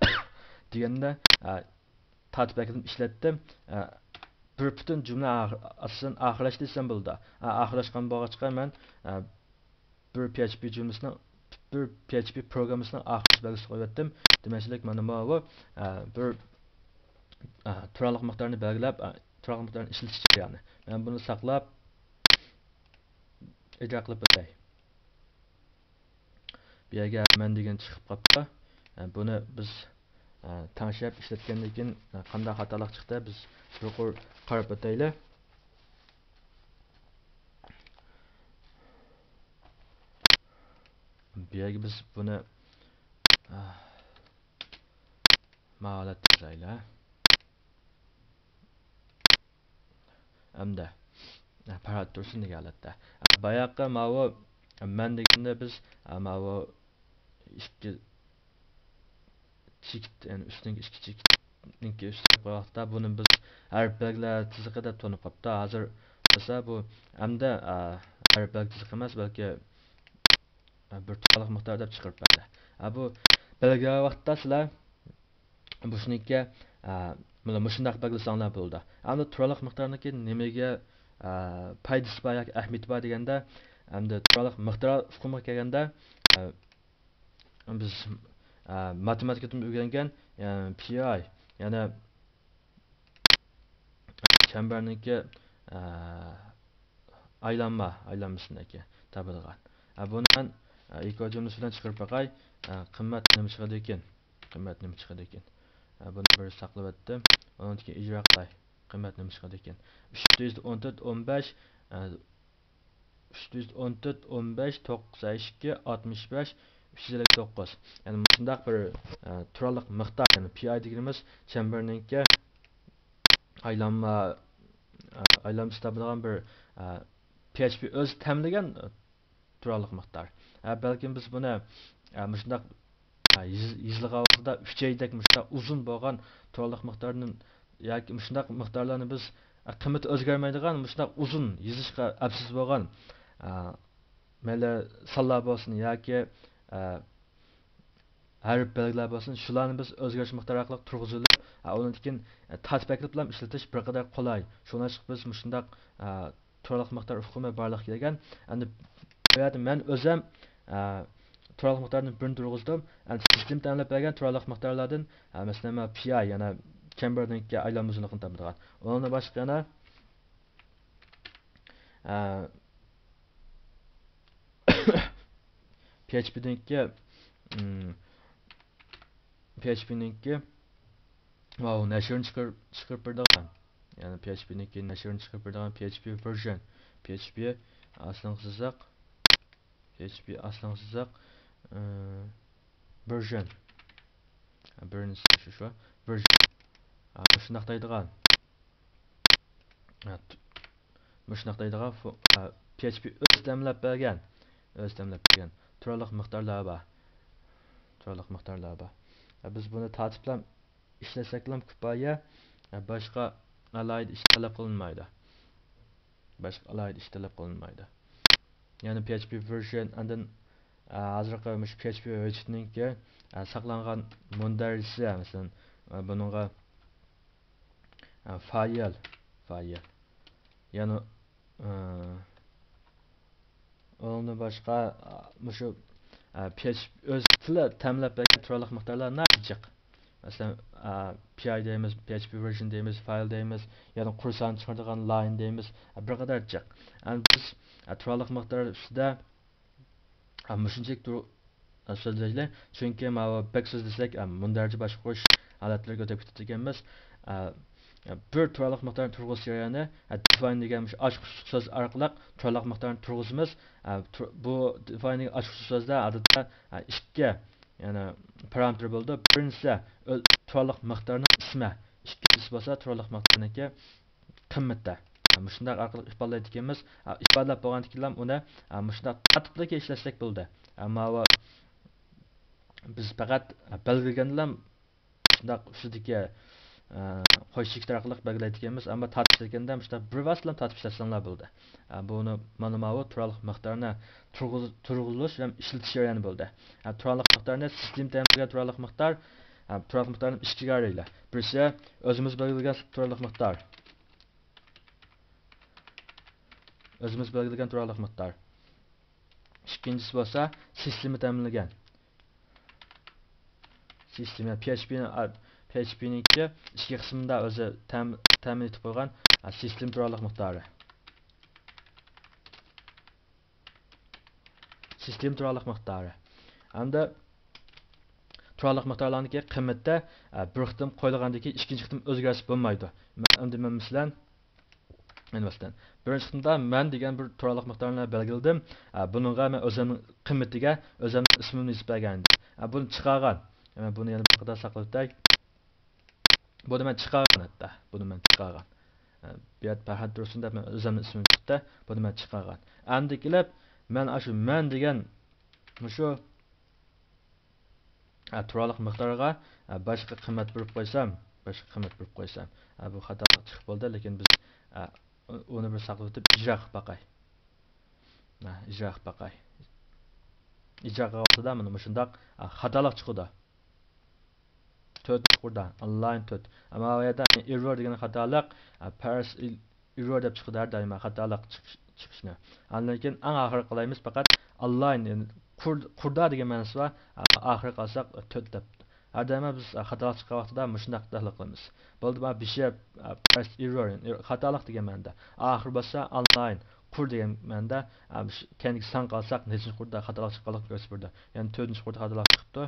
دېگەندە، ئە، تارتىپ ئەكىردىم، ئىشلەتتىم. ئە، بىر پۈتۈن جۈملە ئاخىر-، ئاساسەن ئاخىرلاشتى دېسەم بولىدۇ. ئە، ئاخىرلاشقان بولغاچقا مەن، ئە، بىر پي ئەيچ پى جۈملىسىنىڭ، بىر پي ئەيچ پى پروگراممىسىنىڭ ئاخىرلىشىش بەلگىسى قويۇۋەتتىم. دېمەكچىلىك مانا بۇ، ئە، بىر، ئە، تۇرالغۇ مىقدارنى بەلگىلەپ، ئە، تۇرالغۇ مىقدارنى ئىشلىتىش جەريانى. مەن بۇنى ساقلاپ، ئىجرا قىلىپ ئۆتەي. بۇ يەرگە مەن دېگەن چىقىپ قاپتۇ. ئە، بۇنى بىز، ئە، تەڭشەپ ئىشلەتكەندىن كېيىن، ئە، قانداق خاتالىق چىقتى، بىز بىر قۇر قاراپ ئۆتەيلى. بۇ يەرگە بىز بۇنى، ئە، ماۋۇ ھالەتتە يازايلى. ئەمدى پارات تۇرسۇن دېگەن ھالەتتە. باياققى ماۋۇ مەن دېگەندە بىز ماۋۇ ئىككى چېكىت، يەنى ئۈستۈنكى ئىككى چېكىتنىڭكى ئۈستىگە قويغاندا بۇنى بىز ھەرپ بەلگىلەر تىزىقى دەپ تونۇپ قاپتۇ. ھازىر بولسا بۇ ئەمدى ھەرپ بەلگە تىزىقى ئەمەس، بەلكى بىر تۇرالغۇ مىقدار دەپ چىقىرىپ بەردى. ھە، بۇ بەلگىلىگەن ۋاقىتتا سىلەر مۇشۇنىڭكى، ئە، مانا مۇشۇنداق بەلگىلىسەڭلار بولىدۇ. ئەمدى تۇرالغۇ مىقدارنىڭكى نېمىگە، ئە، پايدىسى بار ياكى ئەھمىيىتى بار دېگەندە، ئەمدى تۇرالغۇ مىقدار ئۇقۇمىغا كەلگەندە، ئە، بىز، ئە، ماتېماتىكىدىن ئۆگەنگەن، ئە، پى ئاي، يەنى چەمبەرنىڭكى، ئە، ئايلانما، ئايلانمىسىنىڭكى تاپىدىغان. ئە، بۇنى مەن، ئە، ئېكو جۈملىسى بىلەن چىقىرىپ باقاي. ئە، قىممەت نېمە چىقىدىكىن؟ قىممەت نېمە چىقىدىكىن؟ ئە، بۇنى بىر ساقلىۋەتتىم. ئۇنىڭدىن كېيىن ئىجرا قىلاي. قىممەت نېمە چىقىدىكىن؟ ئۈچ يۈز ئون تۆت، ئون بەش، ئە، ئۈچ يۈز ئون تۆت، ئون بەش، توقسان ئىككى، ئاتمىش بەش، ئۈچ يۈز ئەللىك توققۇز. يەنى مۇشۇنداق بىر، ئە، تۇرالغۇ مىقدار، يەنى پى ئاي دېگىنىمىز چەمبەرنىڭكى ئايلانما، ئە، ئايلانمىسى تاپىدىغان بىر، ئە، پى ئەيچ پى ئۆزى تەملىگەن، ئە، تۇرالغۇ مىقدار. ئە، بەلكىم بىز بۇنى، ئە، مۇشۇنداق، ئە، يېز-، يېزىلغان ۋاقتىدا ئۈچەيدەك مۇشۇنداق ئۇزۇن بولغان تۇرالغۇ مىقدارنى ياكى مۇشۇنداق مىقدارلارنى بىز، ئە، قىممىتى ئۆزگەرمەيدىغان مۇشۇنداق ئۇزۇن يېزىشقا ئەپسىز بولغان، ئە، مەيلى سانلار بولسۇن ياكى، ئە، ھەرپ بەلگىلەر بولسۇن، شۇلارنى بىز ئۆزگەرتىش مىقدارى ئارقىلىق تۇرغۇزۇۋېلىپ، ئە، ئۇنىڭدىن كېيىن، ئە، تارتىپ ئەكېلىپلا ئىشلىتىش بىر قەدەر قولاي. شۇڭلاشقا بىز مۇشۇنداق، ئە، تۇرالغۇ مىقدار ئۇقۇمى بارلىققا كەلگەن. ئەمدى بۇ يەردە مەن ئۆزۈم، ئە، تۇرالغۇ مىقدارنى بىرنى تۇرغۇزدۇم. ئەمدى سىستېما تەمىنلەپ بەرگەن تۇرالغۇ مىقدارلاردىن، ئە، مەسىلەن، مانا پى ئاي، يەنە چەمبەرنىڭكى ئايلانما ئۇزۇنلۇقىنى تاپىدىغان. ئۇنىڭدىن باشقا يەنە، ئە، پي ئېچ پى نىڭكى، ئىم، پي ئېچ پى نىڭكى، ماۋۇ نەشرىنى چىقىرىپ، چىقىرىپ بېرىدىغان. يەنى پي ئېچ پى نىڭكى نەشرىنى چىقىرىپ بېرىدىغان پي ئېچ پى ۋېرژن. پي ئېچ پى ئاستىنقى سىزىق. پي ئېچ پى ئاستىنقى سىزىق. ئىم، ۋېرژن. بىرىنچىسى شۇ، شۇ. ۋېرژن. ئا، مۇشۇنداق دەيدىغان. ئا، ت-، مۇشۇنداق دەيدىغان فو-، ئا، پي ئېچ پى ئۆزى تەمىنلەپ بەرگەن. ئۆزى تەمىنلەپ بەرگەن. تۇرالغۇ مىقدارلار بار. تۇرالغۇ مىقدارلار بار. ئا، بىز بۇنى تارتىپلا ئىشلەتسەكلا كۇپايە. ئا، باشقا ئالاھىدە ئىش تەلەپ قىلىنمايدۇ. باشقا ئالاھىدە ئىش تەلەپ قىلىنمايدۇ. يەنى پي ئېچ پى ۋېرژن، ئاندىن، ئە، ھازىرقى مۇشۇ پي ئېچ پى ۋىجېتنىڭكى، ئە، ساقلانغان مۇندەرىجىسى، مەسىلەن، ئە، بۇنىڭغا، ئە، فايىل، فايىل. يەنى، ئە، ئۇنىڭدىن باشقا، ئە، مۇشۇ، ئە، پي ئېچ پى ئۆزى تەمىنلەپ بەرگەن تۇرالغۇ مىقدارلار ناھايىتى جىق. مەسىلەن، ئە، پي ئاي دەيمىز، پي ئېچ پى ۋېرژن دەيمىز، فايىل دەيمىز، يەنى قۇر ساننى چىقىرىدىغان لاين دەيمىز، ئە، بىر قەدەر جىق. ئەمدى بىز، ئە، تۇرالغۇ مىقدار ئۈستىدە، ئە، مۇشۇنچىلىك تۇر-، ئە، سۆزلەيلى. چۈنكى ماۋۇ بەك سۆزلىسەك، ئە، مۇندەرىجە باشقۇرۇش ھالەتلىرىگە ئۆتۈپ كېتىدىكەنمىز. ئە، بىر تۇرالىق مىقدارنى تۇرغۇزۇش جەريانى، دېفاين دېگەن مۇشۇ ئاچقۇچلۇق سۆز ئارقىلىق تۇرالىق مىقدارنى تۇرغۇزىمىز. بۇ دېفاين دېگەن ئاچقۇچلۇق سۆزدە ئادەتتە ئىككى، يەنى، پارامېتىر بولىدۇ. بىرىنچىسى تۇرالىق مىقدارنىڭ ئىسمى، ئىككىنچىسى بولسا تۇرالىق مىقدارنىڭكى قىممىتى. مۇشۇنداق ئارقىلىق ئىپادىلەيدىكەنمىز. ئىپادىلەپ بولغاندىن كېيىن ئۇنى مۇشۇنداق تارتىپلىككە ئىشلەتسەك بولدى. ئەمما بىز پەقەت بەلگىلىگەندىلا شۇنداق ئۈستىدىكى، ئە، قوش چېكىت ئارقىلىق بەلگىلەيدىكەنمىز، ئەمما تارتىپ ئىشلەتكەندە مۇشۇنداق بىر ۋاسىتە بىلەن تارتىپ ئىشلەتسەڭلار بولدى. ئە، بۇنى مانا ماۋۇ تۇرالىق مىقدارنى تۇرغۇز-، تۇرغۇزۇش ھەم ئىشلىتىش جەريانى بولدى. ئە، تۇرالىق مىقدارنى سىستېما تەيىنلىگەن تۇرالىق مىقدار، ئە، تۇرالىق مىقدارنى ئىككىگە ئايرىيلى. بىرسى ئۆزىمىز بەلگىلىگەن تۇرالىق مىقدار. ئۆزىمىز بەلگىلىگەن تۇرالىق مىقدار. ئىككىنچىسى بولسا سىستېما تەمىنلىگەن. سىستېما، پي ئېچ پى نى، پي ئېچ پى نىڭكى ئىچكى قىسمىدا ئۆزى تەم-، تەمىن ئېتىپ قويغان، ئا، سىستېما تۇرالىق مىقدارى. سىستېما تۇرالىق مىقدارى. ئەمدى تۇرالىق مىقدارلارنىڭكى قىممىتى، ئا، بىر قېتىم قويۇلغاندىن كېيىن ئىككىنچى قېتىم ئۆزگەرسە بولمايدۇ. مە-، ئەمدى مەن مەسىلەن، يەنە مەسىلەن، بىرىنچى قېتىمدا مەن دېگەن بىر تۇرالىق مىقدارنى بەلگىلىدىم. ئە، بۇنىڭغا مەن ئۆزۈمنىڭ قىممىتىگە ئۆزۈمنىڭ ئىسمىمنى يېزىپ بەرگەن ئىدىم. ئە، بۇنى چىقارغان. ئە، بۇنى يەنە بىر قېتىم ساقلاپ ئۆتەي. بۇنى مەن چىقارغان ھەتتا. بۇنى مەن چىقارغان. ئە، بۇ يەردە پەرھات تۇرسۇن دەپ مەن ئۆزۈمنىڭ ئىسمىنى چىقتى. بۇنى مەن چىقارغان. ئەمدى كېلىپ مەن ئاشۇ مەن دېگەن مۇشۇ ئە، تۇرالىق مىقدارغا، ئە، باشقا قىممەت بېرىپ قويسام، باشقا قىممەت بېرىپ قويسام، ئە، بۇ خاتالىق چىقىپ بولدى، لېكىن بىز، ئە، ئۇنى بىر ساقلىۋېتىپ ئىجرا قىلىپ باقاي. ئە، ئىجرا قىلىپ باقاي. ئىجرا قىلغان ۋاقتىدا مانا مۇشۇنداق، ئە، خاتالىق چىقىدۇ. تۆتىنچى قۇردا، ئالاين تۆت. ئەمما ئۇ يەردە ئېررور دېگەن خاتالىق، ئە، پەرس ئېررور دەپ چىقىدۇ ھەر دائىم خاتالىق چىقىش-، چىقىشنى. ئاندىن كېيىن ئەڭ ئاخىرقى قىلايمىز پەقەت ئالاين، يەنى قۇر-، قۇردا دېگەن مەنىسى بار. ئا-، ئاخىرى قالساق تۆت دەپ. ھەر دائىم بىز خاتالىق چىققان ۋاقتىدا مۇشۇنداق تەھلىل قىلىمىز. بولدى، مانا بىشى، ئا، پەرس ئېررور، يەنى خاتالىق دېگەن مەنىدە. ئاخىرى بولسا ئالاين، قۇر دېگەن مەنىدە. ئا، مۇش-، كەينىدىكى سان قالساق نەچچىنچى قۇردا خاتالىق چىققانلىقىنى كۆرسىتىپ بېرىدۇ. يەنى تۆتىنچى قۇردا خاتالىق چىقىپتۇ.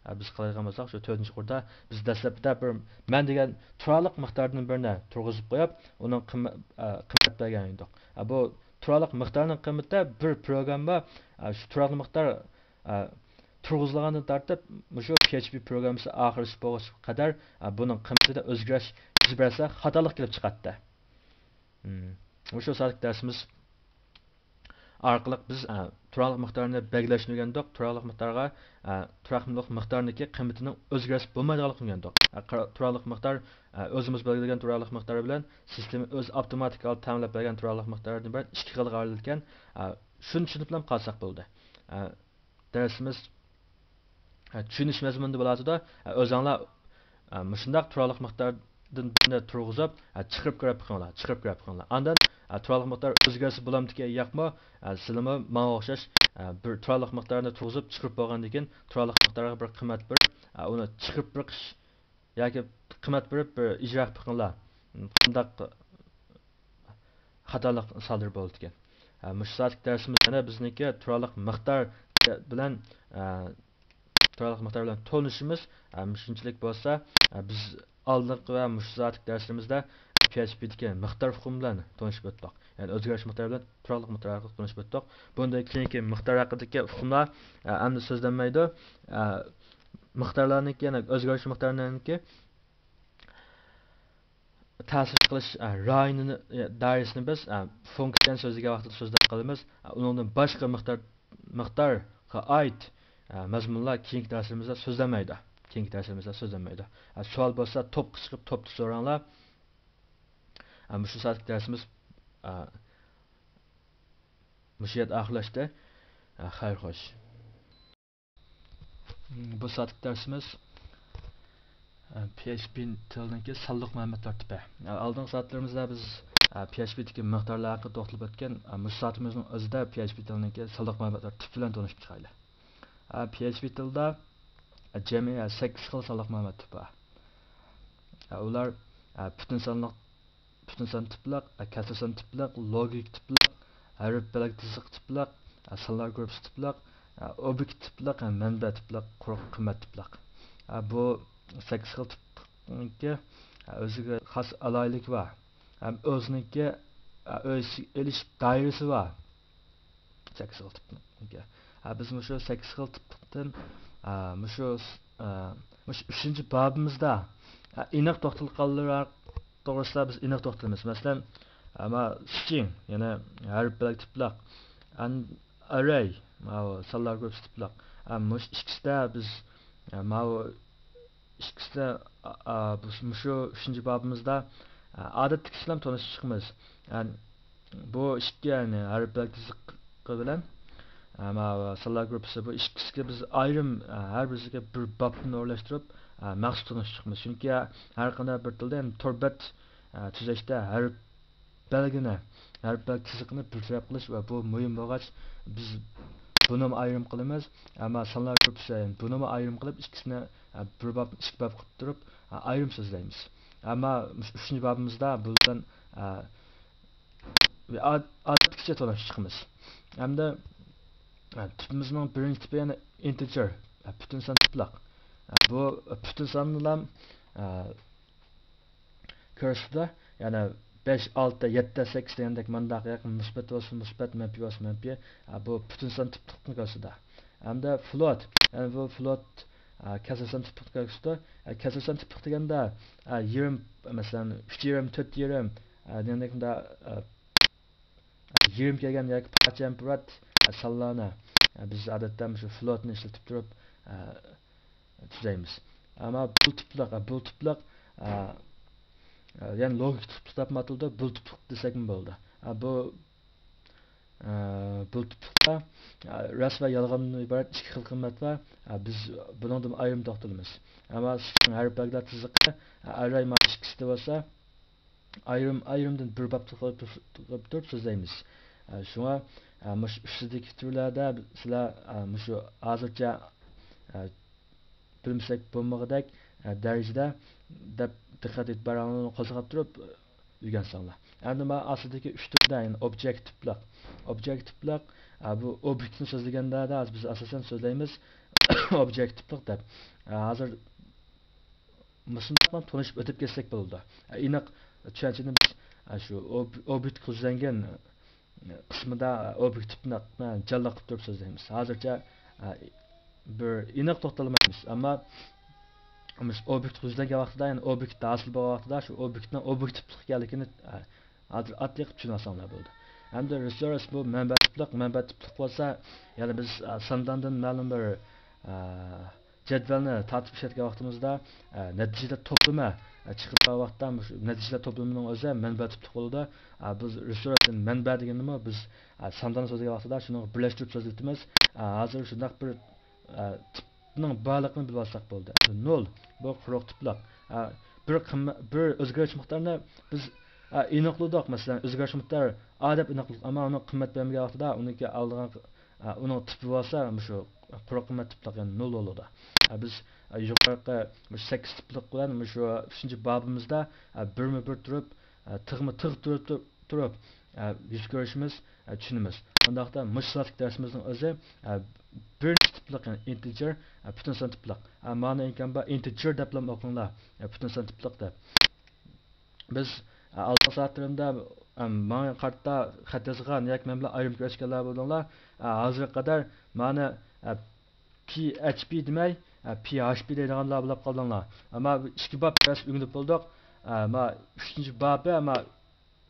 ئە، بىز قىلايدىغان بولساق، شۇ تۆتىنچى قۇردا بىز دەسلەپتە بىر مەن دېگەن تۇرالىق مىقداردىن بىرنى تۇرغۇزۇپ قويۇپ، ئۇنىڭ قىممە-، ئە، قىممەت بەرگەن ئىدۇق. ئە، بۇ تۇرالىق مىقدارنىڭ قىممىتى بىر پروگرامما، ئە، شۇ تۇرالىق مىقدار، ئە، تۇرغۇزۇلغاندىن تارتىپ مۇشۇ پي ئېچ پى پروگراممىسى ئاخىرلىشىپ بولغۇچە قەدەر، ئە، بۇنىڭ قىممىتىدە ئۆزگىرىش يۈز بەرسە خاتالىق كېلىپ چىقاتتى. مم. مۇشۇ سائەتلىك دەرسىمىز ئارقىلىق بىز، ئە، تۇرالىق مىقدارنى بەلگىلەشنى ئۆگەندۇق. تۇرالىق مىقدارغا، ئە، تۇرالىق مىقدارنىڭكى قىممىتىنىڭ ئۆزگىرىش بولمايدىغانلىقىنى ئۆگەندۇق. ئە، قارا-، تۇرالىق مىقدار، ئە، ئۆزىمىز بەلگىلىگەن تۇرالىق مىقدارى بىلەن سىستېما ئۆزى ئاپتوماتىك ھالدا تەمىنلەپ بەرگەن تۇرالىق مىقدارىدىن ئىبارەت ئىككى خىلغا ئايرىلىدىكەن. ئە، شۇنى چۈشىنىپلا قالساق بولدى. ئە، دەرسىمىز، ئە، چۈشىنىش مەزمۇنىدا بولاتىدۇ. ئە، ئۆزۈڭلار، ئە، مۇشۇنداق تۇرالىق مىقداردىن بىرنى تۇرغۇزۇپ، ئە، چىقىرىپ كۆرۈپ بېقىڭلار، چىقىرىپ كۆرۈپ بېقىڭلار. ئاندىن، ئە، تۇرالىق مىقدار ئۆزگەرسە بولامدىكىن ياقمۇ، ئە، سىلىمۇ ماڭا ئوخشاش، ئە، بىر تۇرالىق مىقدارنى تۇرغۇزۇپ چىقىرىپ بولغاندىن كېيىن تۇرالىق مىقدارغا بىر قىممەت بېرىپ، ئە، ئۇنى چىقىرىپ بېقىش ياكى قىممەت بېرىپ بىر ئىجرا قىلىپ بېقىڭلار. قانداق خاتالىق سادىر بولىدىكەن. ئە، مۇشۇ سائەتلىك دەرسىمىز يەنە بىزنىڭكى تۇرالىق مىقدار بىلەن، ئە، تۇرالىق مىقدار بىلەن تونۇشىمىز. ئە، مۇشۇنچىلىك بولسا، ئە، بىز ئالدىنقى ۋە مۇشۇ سائەتلىك دەرسلىرىمىزدە پي ئېچ پى دىكى مىقدار ئۇقۇمى بىلەن تونۇشۇپ ئۆتتۇق. يەنى ئۆزگىرىش مىقدارى بىلەن تۇرالىق مىقدار ھەققىدە تونۇشۇپ ئۆتتۇق. بۇندىن كېيىنكى مىقدار ھەققىدىكى ئۇقۇملار، ئە، ئەمدى سۆزلەنمەيدۇ. ئە، مىقدارلارنىڭكى، يەنى ئۆزگىرىش مىقدارلىرىنىڭكى تەسىر قىلىش، ئە، رايونىنى، ئە، دائىرىسىنى بىز، ئە، فۇنكسىيەنى سۆزلىگەن ۋاقتىدا سۆزلەپ قالىمىز. ئە، ئۇنىڭدىن باشقا مىقدار، مىقدارغا ئائىت، ئە، مەزمۇنلار كېيىنكى دەرسلىرىمىزدە سۆزلەنمەيدۇ. كېيىنكى دەرسلىرىمىزدە سۆزلەنمەيدۇ. ئە، سوئال بولسا توپقا چىقىپ توپتا سوراڭلار. ئە، مۇشۇ سائەتلىك دەرسىمىز، ئە، مۇشۇ يەردە ئاخىرلاشتى. ئە، خەير خوش. بۇ سائەتلىك دەرسىمىز، ئە، پي ئېچ پى تىلىنىڭكى سانلىق مەلۇماتلار تىپى. ئە، ئالدىنقى سائەتلىرىمىزدە بىز، ئە، پي ئېچ پى دىكى مىقدارلار ھەققىدە توختىلىپ ئۆتكەن. ئە، مۇشۇ سائىتىمىزنىڭ ئۆزىدە پي ئېچ پى تىلىنىڭكى سانلىق مەلۇماتلار تىپى بىلەن تونۇشۇپ چىقايلى. ئە، پي ئېچ پى تىلدا، ئە، جەمئىي، ئە، سەككىز خىل سانلىق مەلۇمات تىپى بار. ئە، ئۇلار، ئە، پۈتۈن سانلىق پۈتۈن سان تىپلىق، كەسىر سان تىپلىق، لوگىكا تىپلىق، ھەرپ بەلگە تىزىقى تىپلىق، سانلار گۇرۇپپىسى تىپلىق، ئوبيېكت تىپلىق، مەنبە تىپلىق، قۇرۇق قىممەت تىپلىق. بۇ سەككىز خىل تىپنىڭكى ئۆزىگە خاس ئالاھىدىلىكى بار. ھەم ئۆزىنىڭكى ئۆز ئىچىگە ئېلىش دائىرىسى بار. سەككىز خىل تىپنىڭكى. ھە، بىز مۇشۇ سەككىز خىل تىپلىقتىن، ھە، مۇشۇ، ھە، مۇشۇ ئۈچىنچى بابىمىزدا، ھە، ئېنىق توختالغانلىرى توغرىسىدا بىز ئېنىق توختىلىمىز. مەسىلەن، ھە، ما string، يەنى ھەرپ بەلگە تىپلىق، ئەن ئەرەي، ماۋۇ سانلار گۇرۇپپىسى تىپلىق. ھە، مۇشۇ ئىككىسىدە بىز، ھە، ماۋۇ ئىككىسىدە، ئا، ئا، بۇ، مۇشۇ ئۈچىنچى بابىمىزدا، ئا، ئادەتتىكىچە بىلەن تونۇشۇپ چىقىمىز. يەنى بۇ ئىككى، يەنى ھەرپ بەلگە تىزىقى بىلەن، ئا، ما، سانلار گۇرۇپپىسى، بۇ ئىككىسىگە بىز ئايرىم، ئا، ھەر بىرسىگە بىر بابتىن ئورۇنلاشتۇرۇپ، ئا، مەخسۇس تونۇشۇپ چىقىمىز. چۈنكى ھەر قانداق بىر تىلدا، يەنى تور بەت، ئا، تۈزەشتە ھەرپ بەلگىنى، ھەرپ بەلگە تىزىقىنى بىر تەرەپ قىلىش ۋە بۇ مۇھىم بولغاچ، بىز بۇنىمۇ ئايرىم قىلىمىز. ئەمما سانلار گۇرۇپپىسى بۇنىمۇ ئايرىم قىلىپ، ئىككىسىنى، ئە، بىر باب، ئىككى باب قىلىپ تۇرۇپ، ئە، ئايرىم سۆزلەيمىز. ئەمما مۇشۇ ئۈچىنچى بابىمىزدا بۇ بىلەن، ئە، ئاد-، ئادەتتىكىچە تونۇشۇپ چىقىمىز. ھەمدە، ئە، تىپىمىزنىڭ بىرىنچى تىپى يەنە ئىنتېجېر، ئە، پۈتۈن سان تىپلىق. ئە، بۇ پۈتۈن ساننىلا، ئە، كۆرسىتىدۇ. يەنى بەش، ئالتە، يەتتە، سەككىز دېگەندەك مانداق ياكى مۇسبەت بولسا مۇسبەت، مەنپىي بولسا مەنپىي. ئە، بۇ پۈتۈن سان تىپلىقنى كۆرسىتىدۇ. ھەمدە فلوت، يەنى بۇ فلوت، ئە، كەسىر سان تىپلىقنى كۆرسىتىدۇ. ئە، كەسىر سان تىپلىق دېگەندە، ئە، يېرىم، مەسىلەن، ئۈچ يېرىم، تۆت يېرىم، ئە، دېگەندەك مۇنداق، ئە، يېرىم كەلگەن ياكى پارچە ھەمپۇرات، ئە، سانلارنى، ئە، بىز ئادەتتە مۇشۇ فلوتنى ئىشلىتىپ تۇرۇپ، ئە، تۈزەيمىز. ئەمما بۇل تىپلىق، بۇل تىپلىق، ئە، ئە، يەنى لوگىك تىپلىق دەپمۇ ئاتىلىدۇ، بۇل تىپلىق دېسەكمۇ بولىدۇ. ئە، بۇ، ئە، بۇل تىپلىقتا، ئە، راست ۋە يالغاندىن ئىبارەت ئىككى خىل قىممەت بار. ئە، بىز بۇنىڭدىن ئايرىم توختىلىمىز. ئەمما ھەرپ بەلگىلەر تىزىقى، ئە، ئەرەي مانا ئىككىسىدە بولسا، ئايرىم-ئايرىمدىن بىر باب قىلىپ تۇرۇپ سۆزلەيمىز. ئە، شۇڭا، ئە، مۇشۇ ئۈستىدىكى تۈرلەردە سىلەر، ئە، مۇشۇ ھازىرچە، ئە، بىلمىسەك بولمىغۇدەك، ئە، دەرىجىدە دەپ دىققەت ئېتىبارىڭلارنى قوزغاپ تۇرۇپ ئۆگەنسەڭلار. ئەمدى مانا ئاستىدىكى ئۈچ تۈردە، يەنى ئوبيېكتىپلىق. ئوبيېكتىپلىق، ئە، بۇ ئوبيېكتنى سۆزلىگەندە ھازىر بىز ئاساسەن سۆزلەيمىز ئوبيېكتىپلىق دەپ. ئە، ھازىر مۇشۇنداق بىلەن تونۇشۇپ ئۆتۈپ كەتسەك بولىدۇ. ئېنىق چۈشەنچىنى بىز شۇ ئوب-، ئوبيېكتقا يۈزلەنگەن قىسمىدا ئوبيېكتىپنى جانلىق قىلىپ تۇرۇپ سۆزلەيمىز. ھازىرچە بىر ئېنىق توختالمايمىز، ئەمما مۇشۇ ئوبيېكتقا يۈزلەنگەن ۋاقتىدا، يەنى ئوبيېكت ھاسىل بولغان ۋاقتىدا شۇ ئوبيېكتنىڭ ئوبيېكتىپلىق ئىكەنلىكىنى ھازىر ئاددىي قىلىپ چۈشىنىۋالساڭلار بولىدۇ. ھەمدە رېسۇرس بۇ مەنبە تىپلىق، مەنبە تىپلىق بولسا، يەنى بىز سانداندىن مەلۇم بىر جەدۋەلنى تارتىپ ئىشلەتكەن ۋاقتىمىزدا، ئە، نەتىجىلەر توپلىمى، ئە، چىقىپ قالغان ۋاقىتتا مۇشۇ نەتىجىلەر توپلىمىنىڭ ئۆزى مەنبە تىپلىق بولىدۇ. ئە، بىز رېسۇرس مەنبە دېگەننىمۇ بىز، ئە، سانداننى سۆزلىگەن ۋاقتىدا شۇنىڭغا بىرلەشتۈرۈپ سۆزلىۋېتىمىز. ئە، ھازىر شۇنداق بىر، ئە، تىپنىڭ بارلىقىنى بىلىۋالساق بولدى. نول، بۇ قۇرۇق تىپلىق. ئە، بىر قىممە-، بىر ئۆزگىرىش مىقدارىنى بىز، ئە، ئېنىقلىدۇق. مەسىلەن، ئۆزگىرىش مىقدار ئا دەپ ئېنىقلىدۇق، ئەمما ئۇنىڭ قىممەت بەرمىگەن ۋاقتىدا ئۇنىڭكى ئالىدىغان ئە، ئۇنىڭ تىپى بولسا مۇشۇ قۇرۇق قىممەت تىپلىق، يەنى نول بولىدۇ. ئە، بىز، ئە، يۇقىرىقى مۇشۇ سەككىز تىپلىق بىلەن مۇشۇ ئۈچىنچى بابىمىزدا، ئە، بىرمۇ بىر تۇرۇپ، ئە، تىغمۇ تىغ تۇرۇپ، تۇ-، تۇرۇپ، ئە، يۈز كۆرۈشىمىز، ئە، چۈشىنىمىز. ئۇنداقتا مۇشۇ سائەتلىك دەرسىمىزنىڭ ئۆزى، ئە، بىرىنچى تىپلىق، يەنى ئىنتېجېر، ئە، پۈتۈن سان تىپلىق. ئە، مانا ئىمكان بار، ئىنتېجېر دەپلا ئوقۇڭلار، ئە، پۈتۈن سان تىپلىق دەپ. بىز، ئە، ئالدىنقى سائەتلىرىمدە، ئە، ماڭا قارىتا خەت يازغان ياكى مەن بىلەن ئايرىم كۆرۈشكەنلەر بولدۇڭلار. ئە، ھازىرغا قەدەر مانا، ئە، پى ئېچ پى دېمەي، ئە، پى ھاش پى دەيدىغانلار بولاپ قالدىڭلار. ئەمما ئىككى باب دەرس ئۆگىنىپ بولدۇق. ئە، ما ئۈچىنچى بابى، ئەمما،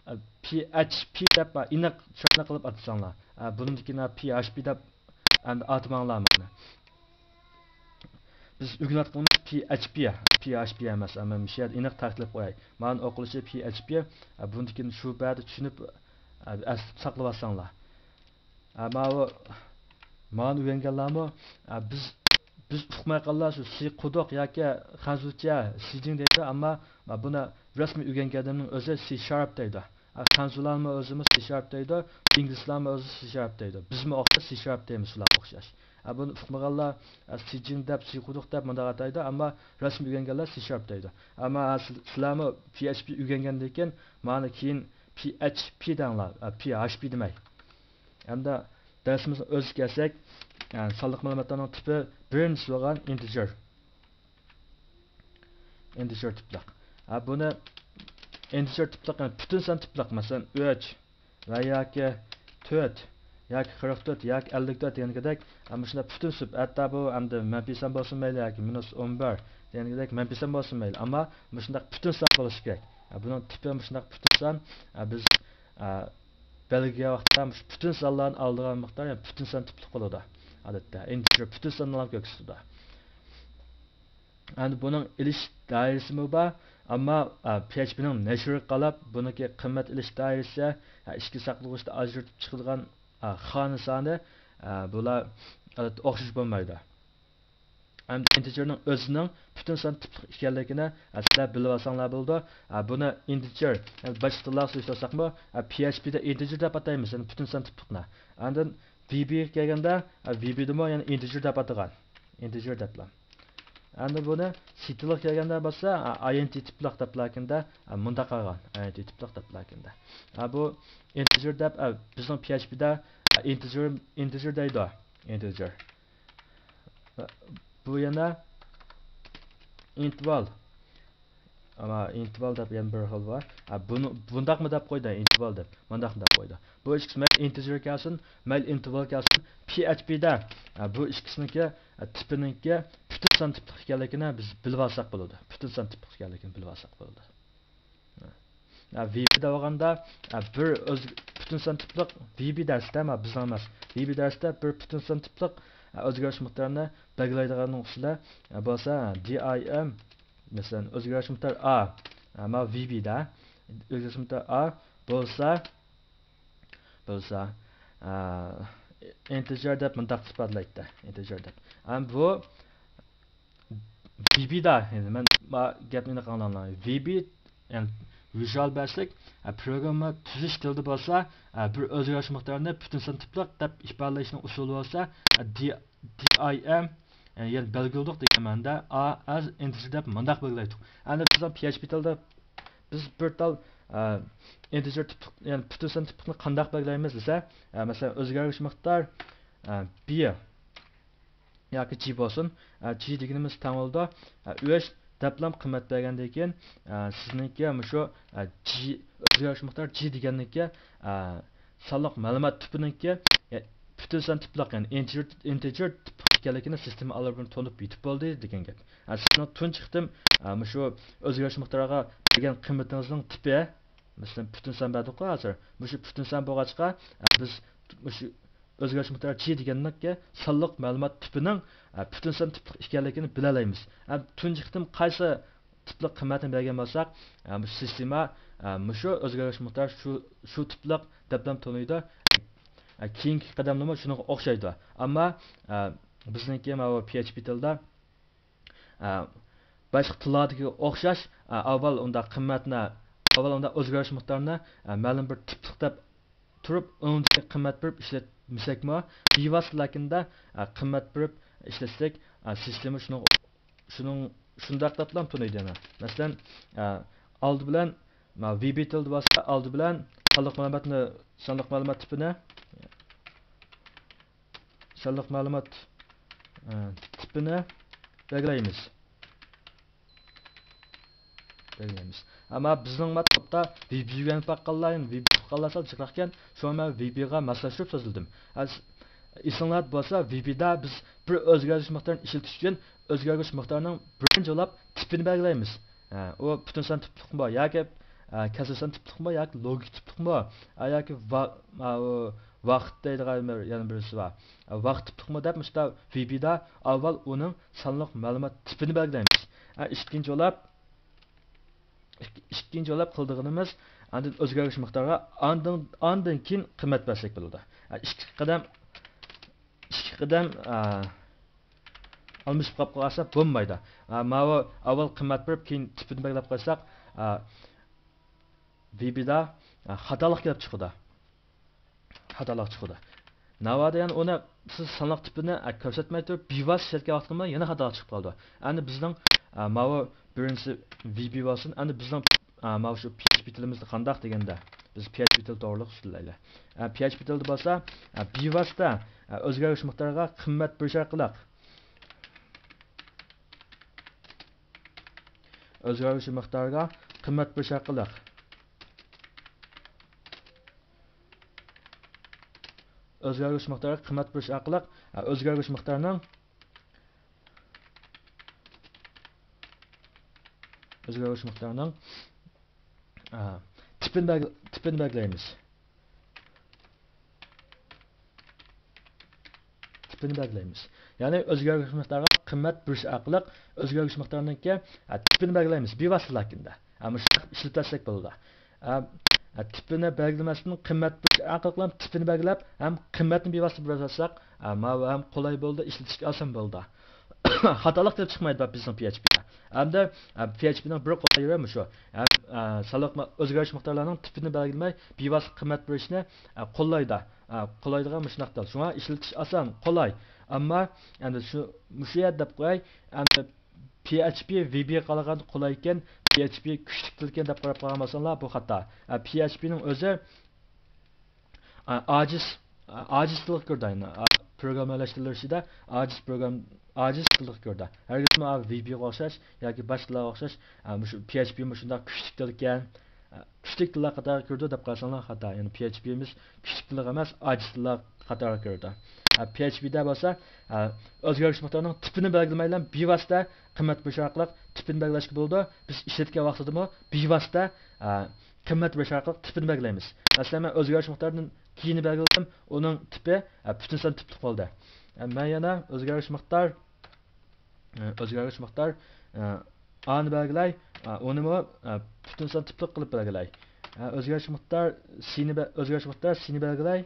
ئە، پى ئېچ پى دەپ، ئە، ئېنىق چىرايلىق قىلىپ ئاتىساڭلار. ئە، بۇنىڭدىن كېيىن پى ھاش پى دەپ ئەمدى ئاتىماڭلار مانا. بىز ئۆگىنىۋاتقىنىمىز پى ئېچ پى، پى ھاش پى ئەمەس. ئەمما مۇشۇ يەردە ئېنىق تەكىتلەپ قوياي. مانا ئوقۇلۇشى پى ئېچ پى. بۇنىڭدىن كېيىن شۇ بەردە چۈشىنىپ، ئەسلىتىپ ساقلىۋالساڭلار. ماۋۇ، مانا ئۆگەنگەنلەرمۇ، بىز، بىز ئۇقمايدىغانلار شۇ سى قۇدۇق ياكى خەنزۇچە سىجىڭ دەيدۇ. ئەمما بۇنى رەسمىي ئۆگەنگەن ئادەمنىڭ ئۆزى سى شارپ دەيدۇ. ئە، خەنزۇلارمۇ ئۆزىمۇ سى شارپ دەيدۇ، ئىنگلىزلارمۇ ئۆزى سى شارپ دەيدۇ. بىزمۇ ئوخشاش سى شارپ دەيمىز شۇلارغا ئوخشاش. ئە، بۇنى ئۇقمىغانلار، ئە، سىجىن دەپ، سى قۇدۇق دەپ مۇنداق ئاتايدۇ، ئەمما رەسمىي ئۆگەنگەنلەر سى شارپ دەيدۇ. ئەمما، ئە، سىل-، سىلەرمۇ پى ئېچ پى ئۆگەنگەندىن كېيىن مانا كېيىن پى ئېچ پى دەڭلار، ئە، پى ھاش پى دېمەي. ئەمدى دەرسىمىزنىڭ ئۆزىگە كەلسەك، ئە، سانلىق مەلۇماتلارنىڭ تىپى بىرىنچىسى بولغان ئىنتېجېر. ئىنتېجېر تىپلىق. ھە، بۇنى ئىنتېجېر تىپلىق، يەنى پۈتۈن سان تىپلىق، مەسىلەن، ئۈچ ۋە ياكى تۆت ياكى قىرىق تۆت ياكى ئەللىك تۆت دېگەندەك، ھە، مۇشۇنداق پۈتۈن سۈپ، ھەتتا بۇ ئەمدى مەنپىي سان بولسۇن مەيلى ياكى مىنۇس ئون بىر دېگەندەك مەنپىي سان بولسۇن مەيلى، ئەمما مۇشۇنداق پۈتۈن سان بولۇشى كېرەك. ھە، بۇنىڭ تىپى مۇشۇنداق پۈتۈن سان، ھە، بىز، ھە، بەلگىلىگەن ۋاقىتتا مۇشۇ پۈتۈن سانلارنى ئالىدىغان مىقدار، يەنى پۈتۈن سان تىپلىق بولىدۇ. ئادەتتە ئىنتېجېر پۈتۈن سانلارنى كۆرسىتىدۇ. ئەمدى بۇنىڭ ئېلىش دائىرىسىمۇ بار، ئەمما، ئە، پي ئېچ پىنىڭ نەشرىگە قاراپ، بۇنىڭكى قىممەت ئېلىش دائىرىسى، ئە، ئىچكى ساقلىغۇچتا ئاجرىتىپ چىقىدىغان، ئە، خانە سانى، ئە، بۇلار، ئە، ئوخشاش بولمايدۇ. ئەمدى ئىنتېجېرنىڭ ئۆزىنىڭ پۈتۈن سان تىپلىق ئىكەنلىكىنى، ئە، سىلەر بىلىۋالساڭلار بولىدۇ. ئە، بۇنى ئىنتېجېر، يەنى باشقا تىللارغا سېلىشتۇرساقمۇ، ئە، پي ئېچ پىدا ئىنتېجېر دەپ ئاتايمىز، يەنى پۈتۈن سان تىپلىقنى. ئاندىن ۋى بىگە كەلگەندە، ۋى بىدىمۇ يەنە ئىنتېجېر دەپ ئاتىغان. ئىنتېجېر دەپلا. ئەمدى بۇنى سىتىلغا كەلگەندە بولسا، ئاي ئېن تى تىپلىق دەپلا كەلگەندە، مۇنداق قالغان. ئاي ئېن تى تىپلىق دەپلا كەلگەندە. بۇ ئىنتېجېر دەپ، بىزنىڭ پي ئېچ پىدا ئىنتېجېر، ئىنتېجېر دەيدۇ. ئىنتېجېر. بۇ يەنە ئىنتىۋال. ئەمما ئىنتىۋال دەپ يەنە بىر خىل بار. ھە، بۇنى، بۇنداقمۇ دەپ قويدى، ئىنتىۋال دەپ، مۇنداقمۇ دەپ قويدى. بۇ ئىككىسى مەيلى ئىنتېجېر كەلسۇن، مەيلى ئىنتىۋال كەلسۇن، پي ئېچ پىدا، ھە، بۇ ئىككىسىنىڭكى، ھە، تىپىنىڭكى پۈتۈن سان تىپلىق ئىكەنلىكىنى بىز بىلىۋالساق بولىدۇ. پۈتۈن سان تىپلىق ئىكەنلىكىنى بىلىۋالساق بولىدۇ. ھە، ۋى بى دەۋالغاندا، ھە، بىر ئۆز-، پۈتۈن سان تىپلىق ۋى بى دەرستە، ئەمما بىزنىڭ ئەمەس، ۋى بى دەرستە بىر پۈتۈن سان تىپلىق، ھە، ئۆزگىرىش مىقدارىنى بەلگىلەيدىغاننىڭ ئۈستىدە، ھە، بولسا، دى ئاي ئېم، مەسىلەن، ئۆزگىرىش مىقدار ئا، ئە، ماۋۇ ۋى بىدا ئۆزگىرىش مىقدار ئا بولسا، بولسا، ئە، ئىنتېجېر دەپ مۇنداق ئىپادىلەيتتى. ئىنتېجېر دەپ. ئەمما بۇ ۋى بىدا، يەنى مەن ما گەپنى ئېنىق ئاڭلاڭلار. ۋى بى، يەنى ۋىژۇئال بەشلىك، ئە، پروگرامما تۈزۈش تىلىدا بولسا، ئە، بىر ئۆزگىرىش مىقدارىنى پۈتۈن سان تىپلىق دەپ ئىپادىلەشنىڭ ئۇسۇلى بولسا، ئە، دى-، دى ئاي ئېم، يەنى، يەنى بەلگىلىدۇق دېگەن مەنىدە، ئا ئەز ئىنتېجېر دەپ مۇنداق بەلگىلەيتتۇق. ئەمدى بىزنىڭ پي ئېچ پى تىلدا بىز بىر تال، ئە، ئىنتېجېر تىپلىق، يەنى پۈتۈن سان تىپلىقنى قانداق بەلگىلەيمىز دېسە، ئە، مەسىلەن، ئۆزگەرگۈچ مىقدار، ئە، بى ياكى جى بولسۇن. ئە، جى دېگىنىمىز تەڭ بولىدۇ. ئە، ئۈچ دەپلام قىممەت بەرگەندىن كېيىن، ئە، سىزنىڭكى مۇشۇ، ئە، جى، ئۆزگەرگۈچ مىقدار جى دېگەننىڭكى، ئە، سانلىق مەلۇمات تىپىنىڭكى، يە، پۈتۈن سان تىپلىق، يەنى ئىنتېجېر، ئىنتېجېر تىپلىق ئىكەنلىكىنى سىستېما ئاللىبۇرۇن تونۇپ يېتىپ بولدى دېگەن گەپ. ئە، سىزنىڭ تۇنجى قېتىم، ئە، مۇشۇ ئۆزگەرگۈچ مىقدارغا بەرگەن قىممىتىڭىزنىڭ تىپى، مەسىلەن، پۈتۈن سان بەردۇققۇ ھازىر. مۇشۇ پۈتۈن سان بولغاچقا، ئە، بىز مۇشۇ ئۆزگەرگۈچ مىقدار جى دېگەننىڭكى سانلىق مەلۇمات تىپىنىڭ، ئە، پۈتۈن سان تىپلىق ئىكەنلىكىنى بىلەلەيمىز. ئە، تۇنجى قېتىم قايسى تىپلىق قىممەتنى بەرگەن بولساق، ئە، مۇشۇ سىستېما، ئە، مۇشۇ ئۆزگەرگۈچ مىقدار شۇ، شۇ تىپلىق دەپلا تونۇيدۇ. ئە، كېيىنكى قەدەملىرىمۇ شۇنىڭغا ئوخشايدۇ. ئەمما، ئە، بىزنىڭكى ماۋۇ پي ئېچ پى تىلدا، ئە، باشقا تىللاردىكىگە ئوخشاش، ئە، ئاۋۋال ئۇنداق قىممەتنى، ئاۋۋال ئۇنداق ئۆزگىرىش مىقدارىنى، ئە، مەلۇم بىر تىپلىق دەپ تۇرۇپ، ئۇنىڭدىن قىممەت بېرىپ ئىشلەتمىسەكمۇ، بىۋاسىتە لەكىندە، ئە، قىممەت بېرىپ ئىشلەتسەك، ئە، سىستېما شۇنىڭ، شۇنىڭ، شۇنداق دەپلا تونۇيدۇ يەنە. مەسىلەن، ئە، ئالدى بىلەن، مانا، ۋى بى تىلدا بولسا، ئالدى بىلەن سانلىق مەلۇماتنى، سانلىق مەلۇمات تىپىنى، سانلىق مەلۇمات، ئە، تىپىنى بەلگىلەيمىز. بەلگىلەيمىز. ئەمما بىزنىڭ مەتلۇبتا ۋى بى ئۆگەنىپ باققانلار، يەنى ۋى بى ئۇققانلار سەل جىقراقكەن، شۇڭا مەن ۋى بىغا ماسلاشتۇرۇپ سۆزلىدىم. ئە، ئېسىڭلاردا بولسا، ۋى بىدا بىز بىر ئۆزگەرگۈچ مىقدارنى ئىشلىتىش ئۈچۈن ئۆزگەرگۈچ مىقدارنىڭ بىرىنچى بولۇپ تىپىنى بەلگىلەيمىز. ھە، ئۇ پۈتۈن سان تىپلىقمۇ ياكى، ھە، كەسىر سان تىپلىقمۇ ياكى لوگىك تىپلىقمۇ، ھە، ياكى ۋا-، ھە، ئۇ ۋاقىت دەيدىغان بىر، يەنە بىرسى بار. ھە، ۋاقىت تىپلىقمۇ دەپ مۇشۇنداق ۋى بىدا ئاۋۋال ئۇنىڭ سانلىق مەلۇمات تىپىنى بەلگىلەيمىز. ھە، ئىككىنچى بولۇپ، ئىك-، ئىككىنچى بولۇپ قىلىدىغىنىمىز ئاندىن ئۆزگەرگۈچ مىقدارغا ئاندىن، ئاندىن كېيىن قىممەت بەرسەك بولىدۇ. ھە، ئىككى قەدەم، ئىككى قەدەم، ھە، ئالمىشىپ قاپ قالسا بولمايدۇ. ھە، ماۋۇ ئاۋۋال قىممەت بېرىپ، كېيىن تىپىنى بەلگىلەپ قويساق، ھە، ۋى بىدا، ھە، خاتالىق كېلىپ چىقىدۇ. خاتالىق چىقىدۇ. ناۋادا يەنە ئۇنى سىز سانلىق تىپىنى، ھە، كۆرسەتمەي تۇرۇپ، بىۋاسىتە ئىشلەتكەن ۋاقتىمۇ يەنە خاتالىق چىقىپ قالىدۇ. ئەمدى بىزنىڭ، ھە، ماۋۇ بىرىنچىسى ۋى بى بولسۇن. ئەمدى بىزنىڭ، ھە، ماۋۇ شۇ پي ئېچ پى تىلىمىزدا قانداق دېگەندە، بىز پي ئېچ پى تىلى توغرىلىق سۆزلەيلى. ھە، پي ئېچ پى تىلىدا بولسا، ھە، بىۋاسىتە، ھە، ئۆزگەرگۈچ مىقدارغا قىممەت بېرىش ئارقىلىق، ئۆزگەرگۈچى مىقدارغا قىممەت بېرىش ئارقىلىق، ئۆزگەرگۈچى مىقدارغا قىممەت بېرىش ئارقىلىق، ئە، ئۆزگەرگۈچى مىقدارنىڭ، ئۆزگەرگۈچى مىقدارنىڭ، ئە، تىپىنى بەلگى-، تىپىنى بەلگىلەيمىز. تىپىنى بەلگىلەيمىز. يەنى ئۆزگەرگۈچى مىقدارغا قىممەت بېرىش ئارقىلىق ئۆزگەرگۈچى مىقدارنىڭكى، ئە، تىپىنى بەلگىلەيمىز. بىۋاسىتە لاكىندا. ئە، مۇشۇنداق ئىشلىتىۋەتسەك بولىدۇ. ئە، ئە، تىپىنى بەلگىلىمەستىن قىممەت بېرىش ئارقىلىق بىلەن تىپىنى بەلگىلەپ، ھەم قىممەتنى بىۋاسىتە بېرىۋەتسەك، ئە، ماۋۇ ھەم قولاي بولىدۇ، ئىشلىتىشكە ئاسان بولىدۇ. خاتالىق كېلىپ چىقمايدۇ بىزنىڭ پي ئېچ پىدا. ئەمدى، ئە، پي ئېچ پىنىڭ بىر قولايلىقى مۇشۇ. ھەم، ئە، سانلىق ما-، ئۆزگەرگۈچى مىقدارلارنىڭ تىپىنى بەلگىلىمەي، بىۋاسىتە قىممەت بېرىشنى، ئە، قوللايدۇ. ئە، قولايلىقى مۇشۇنداق دەل. شۇڭا ئىشلىتىش ئاسان، قولاي. ئەمما ئەمدى شۇ، مۇشۇ يەردە دەپ قوياي، ئەمدى پي ئېچ پى ۋى بىگە قارىغاندا قولايكەن، پي ئېچ پى كۈچلۈك تىلكەن دەپ قاراپ قالغان بولساڭلار، بۇ خاتا. ئە، پي ئېچ پىنىڭ ئۆزى، ئە، ئاجىز، ئە، ئاجىز تىلغا كىرىدۇ، يەنى، ئە، پروگراممىلاش تىللىرى ئىچىدە ئاجىز پروگرام-، ئاجىز تىلغا كىرىدۇ. ھەرگىزمۇ، ئە، ۋى بىگە ئوخشاش ياكى باشقىلارغا ئوخشاش، ئە، مۇشۇ پي ئېچ پى مۇشۇنداق كۈچلۈك تىلكەن، ئە، كۈچلۈك تىللار قاتارىغا كىرىدۇ دەپ قارىساڭلار خاتا. يەنى پي ئېچ پىمىز كۈچلۈك تىللار ئەمەس، ئاجىز تىللار قاتارىغا كىرىدۇ. ئە، پي ئېچ پىدا بولسا، ئە، ئۆزگەرگۈچى مىقدارنىڭ تىپىنى بەلگىلىمەيلا، بىۋاسىتە قىممەت بېرىش ئارقىلىق تىپىنى بەلگىلەشكە بولىدۇ. بىز ئىشلەتكەن ۋاقتىدىمۇ بىۋاسىتە، ئە، قىممەت بېرىش ئارقىلىق تىپىنى بەلگىلەيمىز. مەسىلەن، مەن ئۆزگەرگۈچى مىقداردىن كېيىننى بەلگىلىدىم، ئۇنىڭ تىپى، ئە، پۈتۈن سان تىپلىق بولدى. ئە، مەن يەنە ئۆزگەرگۈچى مىقدار، ئۆزگەرگۈچ مىقدار، ئانى بەلگىلەي، ئۇنىمۇ پۈتۈن سان تىپلىق قىلىپ بەلگىلەي. ئۆزگەرگۈچ مىقدار سىنى بە-، ئۆزگەرگۈچ مىقدار سىنى بەلگىلەي.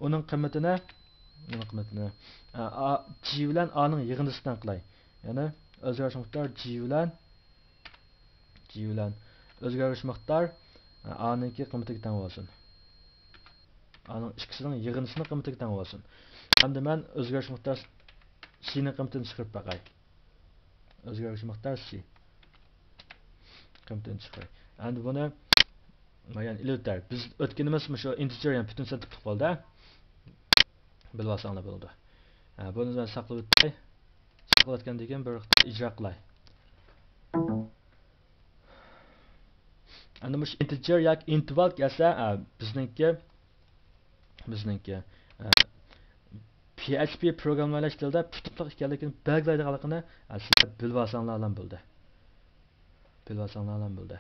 ئۇنىڭ قىممىتىنى، ئۇنىڭ قىممىتىنى، ئا، جى بىلەن ئانىڭ يىغىندىسىدىن قىلاي. يەنى ئۆزگەرگۈچ مىقدار جى بىلەن، جى بىلەن ئۆزگەرگۈچ مىقدار، ئانىڭكى قىممىتىگە تەڭ بولسۇن. ئانىڭ ئىككىسىنىڭ يىغىندىسىنىڭ قىممىتىگە تەڭ بولسۇن. ئەمدى مەن ئۆزگەرگۈچ مىقدار سىنىڭ قىممىتىنى چىقىرىپ باقاي. ئۆزگەرگۈچ مىقدار سى قىممىتىنى چىقىراي. ئەمدى بۇنى، يەنى ئېلېۋاتار. بىز ئۆتكىنىمىز مۇشۇ ئىنتېجېر، يەنى پۈتۈن سان تىپلىق بولدى. بىلىۋالساڭلار بولىدۇ. ھە، بۇنى مەن ساقلىۋېتەي. ساقلىۋەتكەندىن كېيىن بىر قېتىم ئىجرا قىلاي. ئەمدى مۇشۇ ئىنتېجېر ياكى ئىنتېرۋال كەلسە، ئە، بىزنىڭكى، بىزنىڭكى، ئە، پي ئېچ پى پروگراممىلاش تىلىدا پۈتۈنلۈك ئىكەنلىكىنى بەلگىلەيدىغانلىقىنى، ئە، سىلەر بىلىۋالساڭلار ئالان بولدى. بىلىۋالساڭلار ئالان بولدى.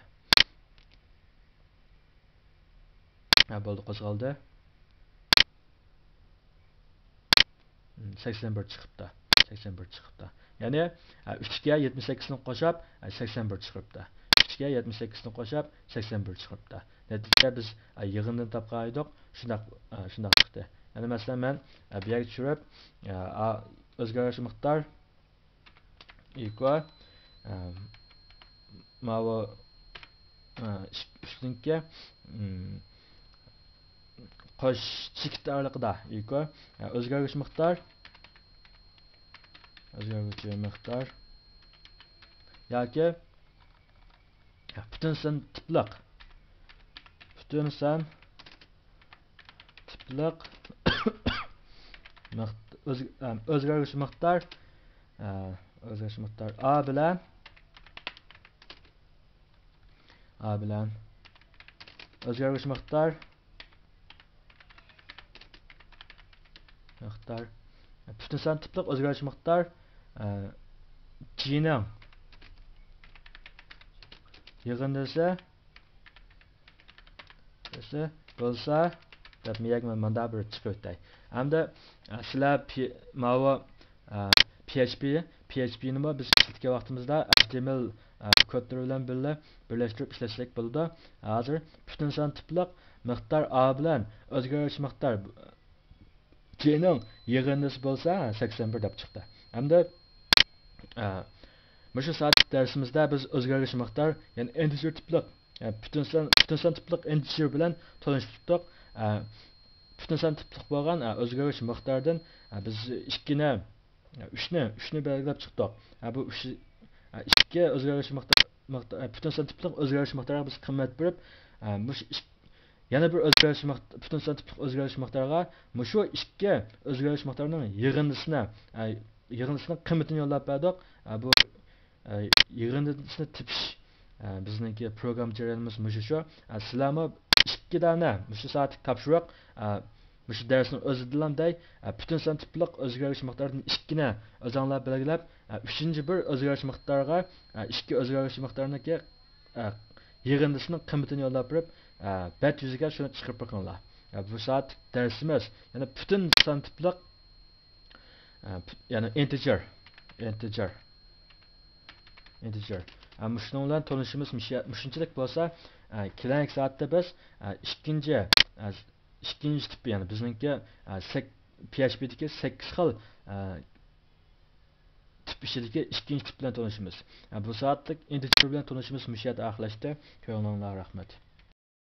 ھە، بولدى، قوزغالدى. سەكسەن بىر چىقىپتۇ. سەكسەن بىر چىقىپتۇ. يەنى، ئۈچكە يەتمىش سەككىزنى قوشۇپ، سەكسەن بىر چىقىپتۇ. ئۈچكە يەتمىش سەككىزنى قوشۇپ، سەكسەن بىر چىقىپتۇ. نەتىجە بىز، يىغىندىن تاپقان ئىدۇق. شۇنداق، شۇنداق چىقتى. يەنى مەسىلەن، مەن، بۇ يەرگە چۈشۈرۈپ، ئۆزگەرگۈچ مىقدار equal، ئە، ماۋۇ، ئە، ئۈستۈنكى، ئىم، قوش چېكىت ئارىلىقىدا equal، ئە، ئۆزگەرگۈچ مىقدار، ئۆزگەرگۈچى مىقدار ياكى پۈتۈن سان تىپلىق، پۈتۈن سان تىپلىق مىق-، ئۆز-، ئۆزگەرگۈچى مىقدار، ئۆزگەرگۈچى مىقدار ئا بىلەن، ئا بىلەن ئۆزگەرگۈچى مىقدار، مىقدار، پۈتۈن سان تىپلىق ئۆزگەرگۈچى مىقدار، ئە، جىنىڭ يىغىندىسى بولسا دەپ مەن مۇنداق بىر چىقىۋېتەي. ئەمدى، ئە، سىلەر پى-، ماۋۇ، ئە، پي ئېچ پى، پي ئېچ پى نىمۇ بىز ئىشلەتكەن ۋاقتىمىزدا ئەچ تى ئېم ئېل، ئە، كودلىرى بىلەن بىللە بىرلەشتۈرۈپ ئىشلەتسەك بولىدۇ. ھازىر پۈتۈن سان تىپلىق مىقدار ئا بىلەن ئۆزگەرگۈچى مىقدار جىنىڭ يىغىندىسى بولسا سەكسەن بىر دەپ چىقتى. ئەمدى، ئە، مۇشۇ سائەت دەرسىمىزدە بىز ئۆزگەرگۈچى مىقدار، يەنى ئىنتېجېر تىپلىق، ئە، پۈتۈن سان، پۈتۈن سان تىپلىق ئىنتېجېر بىلەن تونۇشتۇردۇق. ئە، پۈتۈن سان تىپلىق بولغان، ئە، ئۆزگەرگۈچى مىقداردىن، ئە، بىز ئىككىنى، ئۈچنى، ئۈچنى بەلگىلەپ چىقتۇق. ھە، بۇ ئۈچ، ئىككى ئۆزگەرگۈچى مىقدار، مىقدار، پۈتۈن سان تىپلىق ئۆزگەرگۈچى مىقدارغا بىز قىممەت بېرىپ، مۇشۇ ئىك-، يەنە بىر ئۆزگەرگۈچى مىق-، پۈتۈن سان تىپلىق ئۆزگەرگۈچى مىقدارغا مۇشۇ ئىككى ئۆزگەرگۈچى مىقدارنىڭ يىغىندىسىنى، يىغىندىسىنىڭ قىممىتىنى يوللاپ بەردۇق. بۇ، يىغىندىسىنى تېپىش، ئە، بىزنىڭكى پروگرامما جەريانىمىز مۇشۇ شۇ. ئە، سىلەرمۇ ئىككى دانە مۇشۇ سائەتلىك تاپشۇرۇق، ئە، مۇشۇ دەرسنىڭ ئۆزىدىلا دەي، ئە، پۈتۈن سان تىپلىق ئۆزگەرگۈچ مىقداردىن ئىككىنى ئۆزۈڭلار بەلگىلەپ، ئە، ئۈچىنچى بىر ئۆزگەرگۈچ مىقدارغا، ئە، ئىككى ئۆزگەرگۈچ مىقدارنىڭكى، ئە، يىغىندىسىنىڭ قىممىتىنى يوللاپ بېرىپ، ئە، بەت يۈزىگە شۇنى چىقىرىپ بېقىڭلار. ئە، بۇ سائەتلىك دەرسىمىز يەنە پۈتۈن سان تىپلىق، ئە، پۈ-، يەنى ئىنتېجېر، ئىنتېجېر، ئىنتېجېر. ئە، مۇشۇنىڭ بىلەن تونۇشىمىز مۇشۇ-، مۇشۇنچىلىك بولسا، ئە، كېلەركى سائەتتە بىز، ئە، ئىككىنچى، ئە، ئىككىنچى تىپ، يەنى بىزنىڭكى، ئە، سەك-، پي ئېچ پىدىكى سەككىز خىل، ئە، تىپ ئىچىدىكى ئىككىنچى تىپ بىلەن تونۇشىمىز. ئە، بۇ سائەتلىك ئىنتېجېر بىلەن تونۇشىمىز مۇشۇ يەردە ئاخىرلاشتى. كۆڭلۈڭلارغا رەھمەت.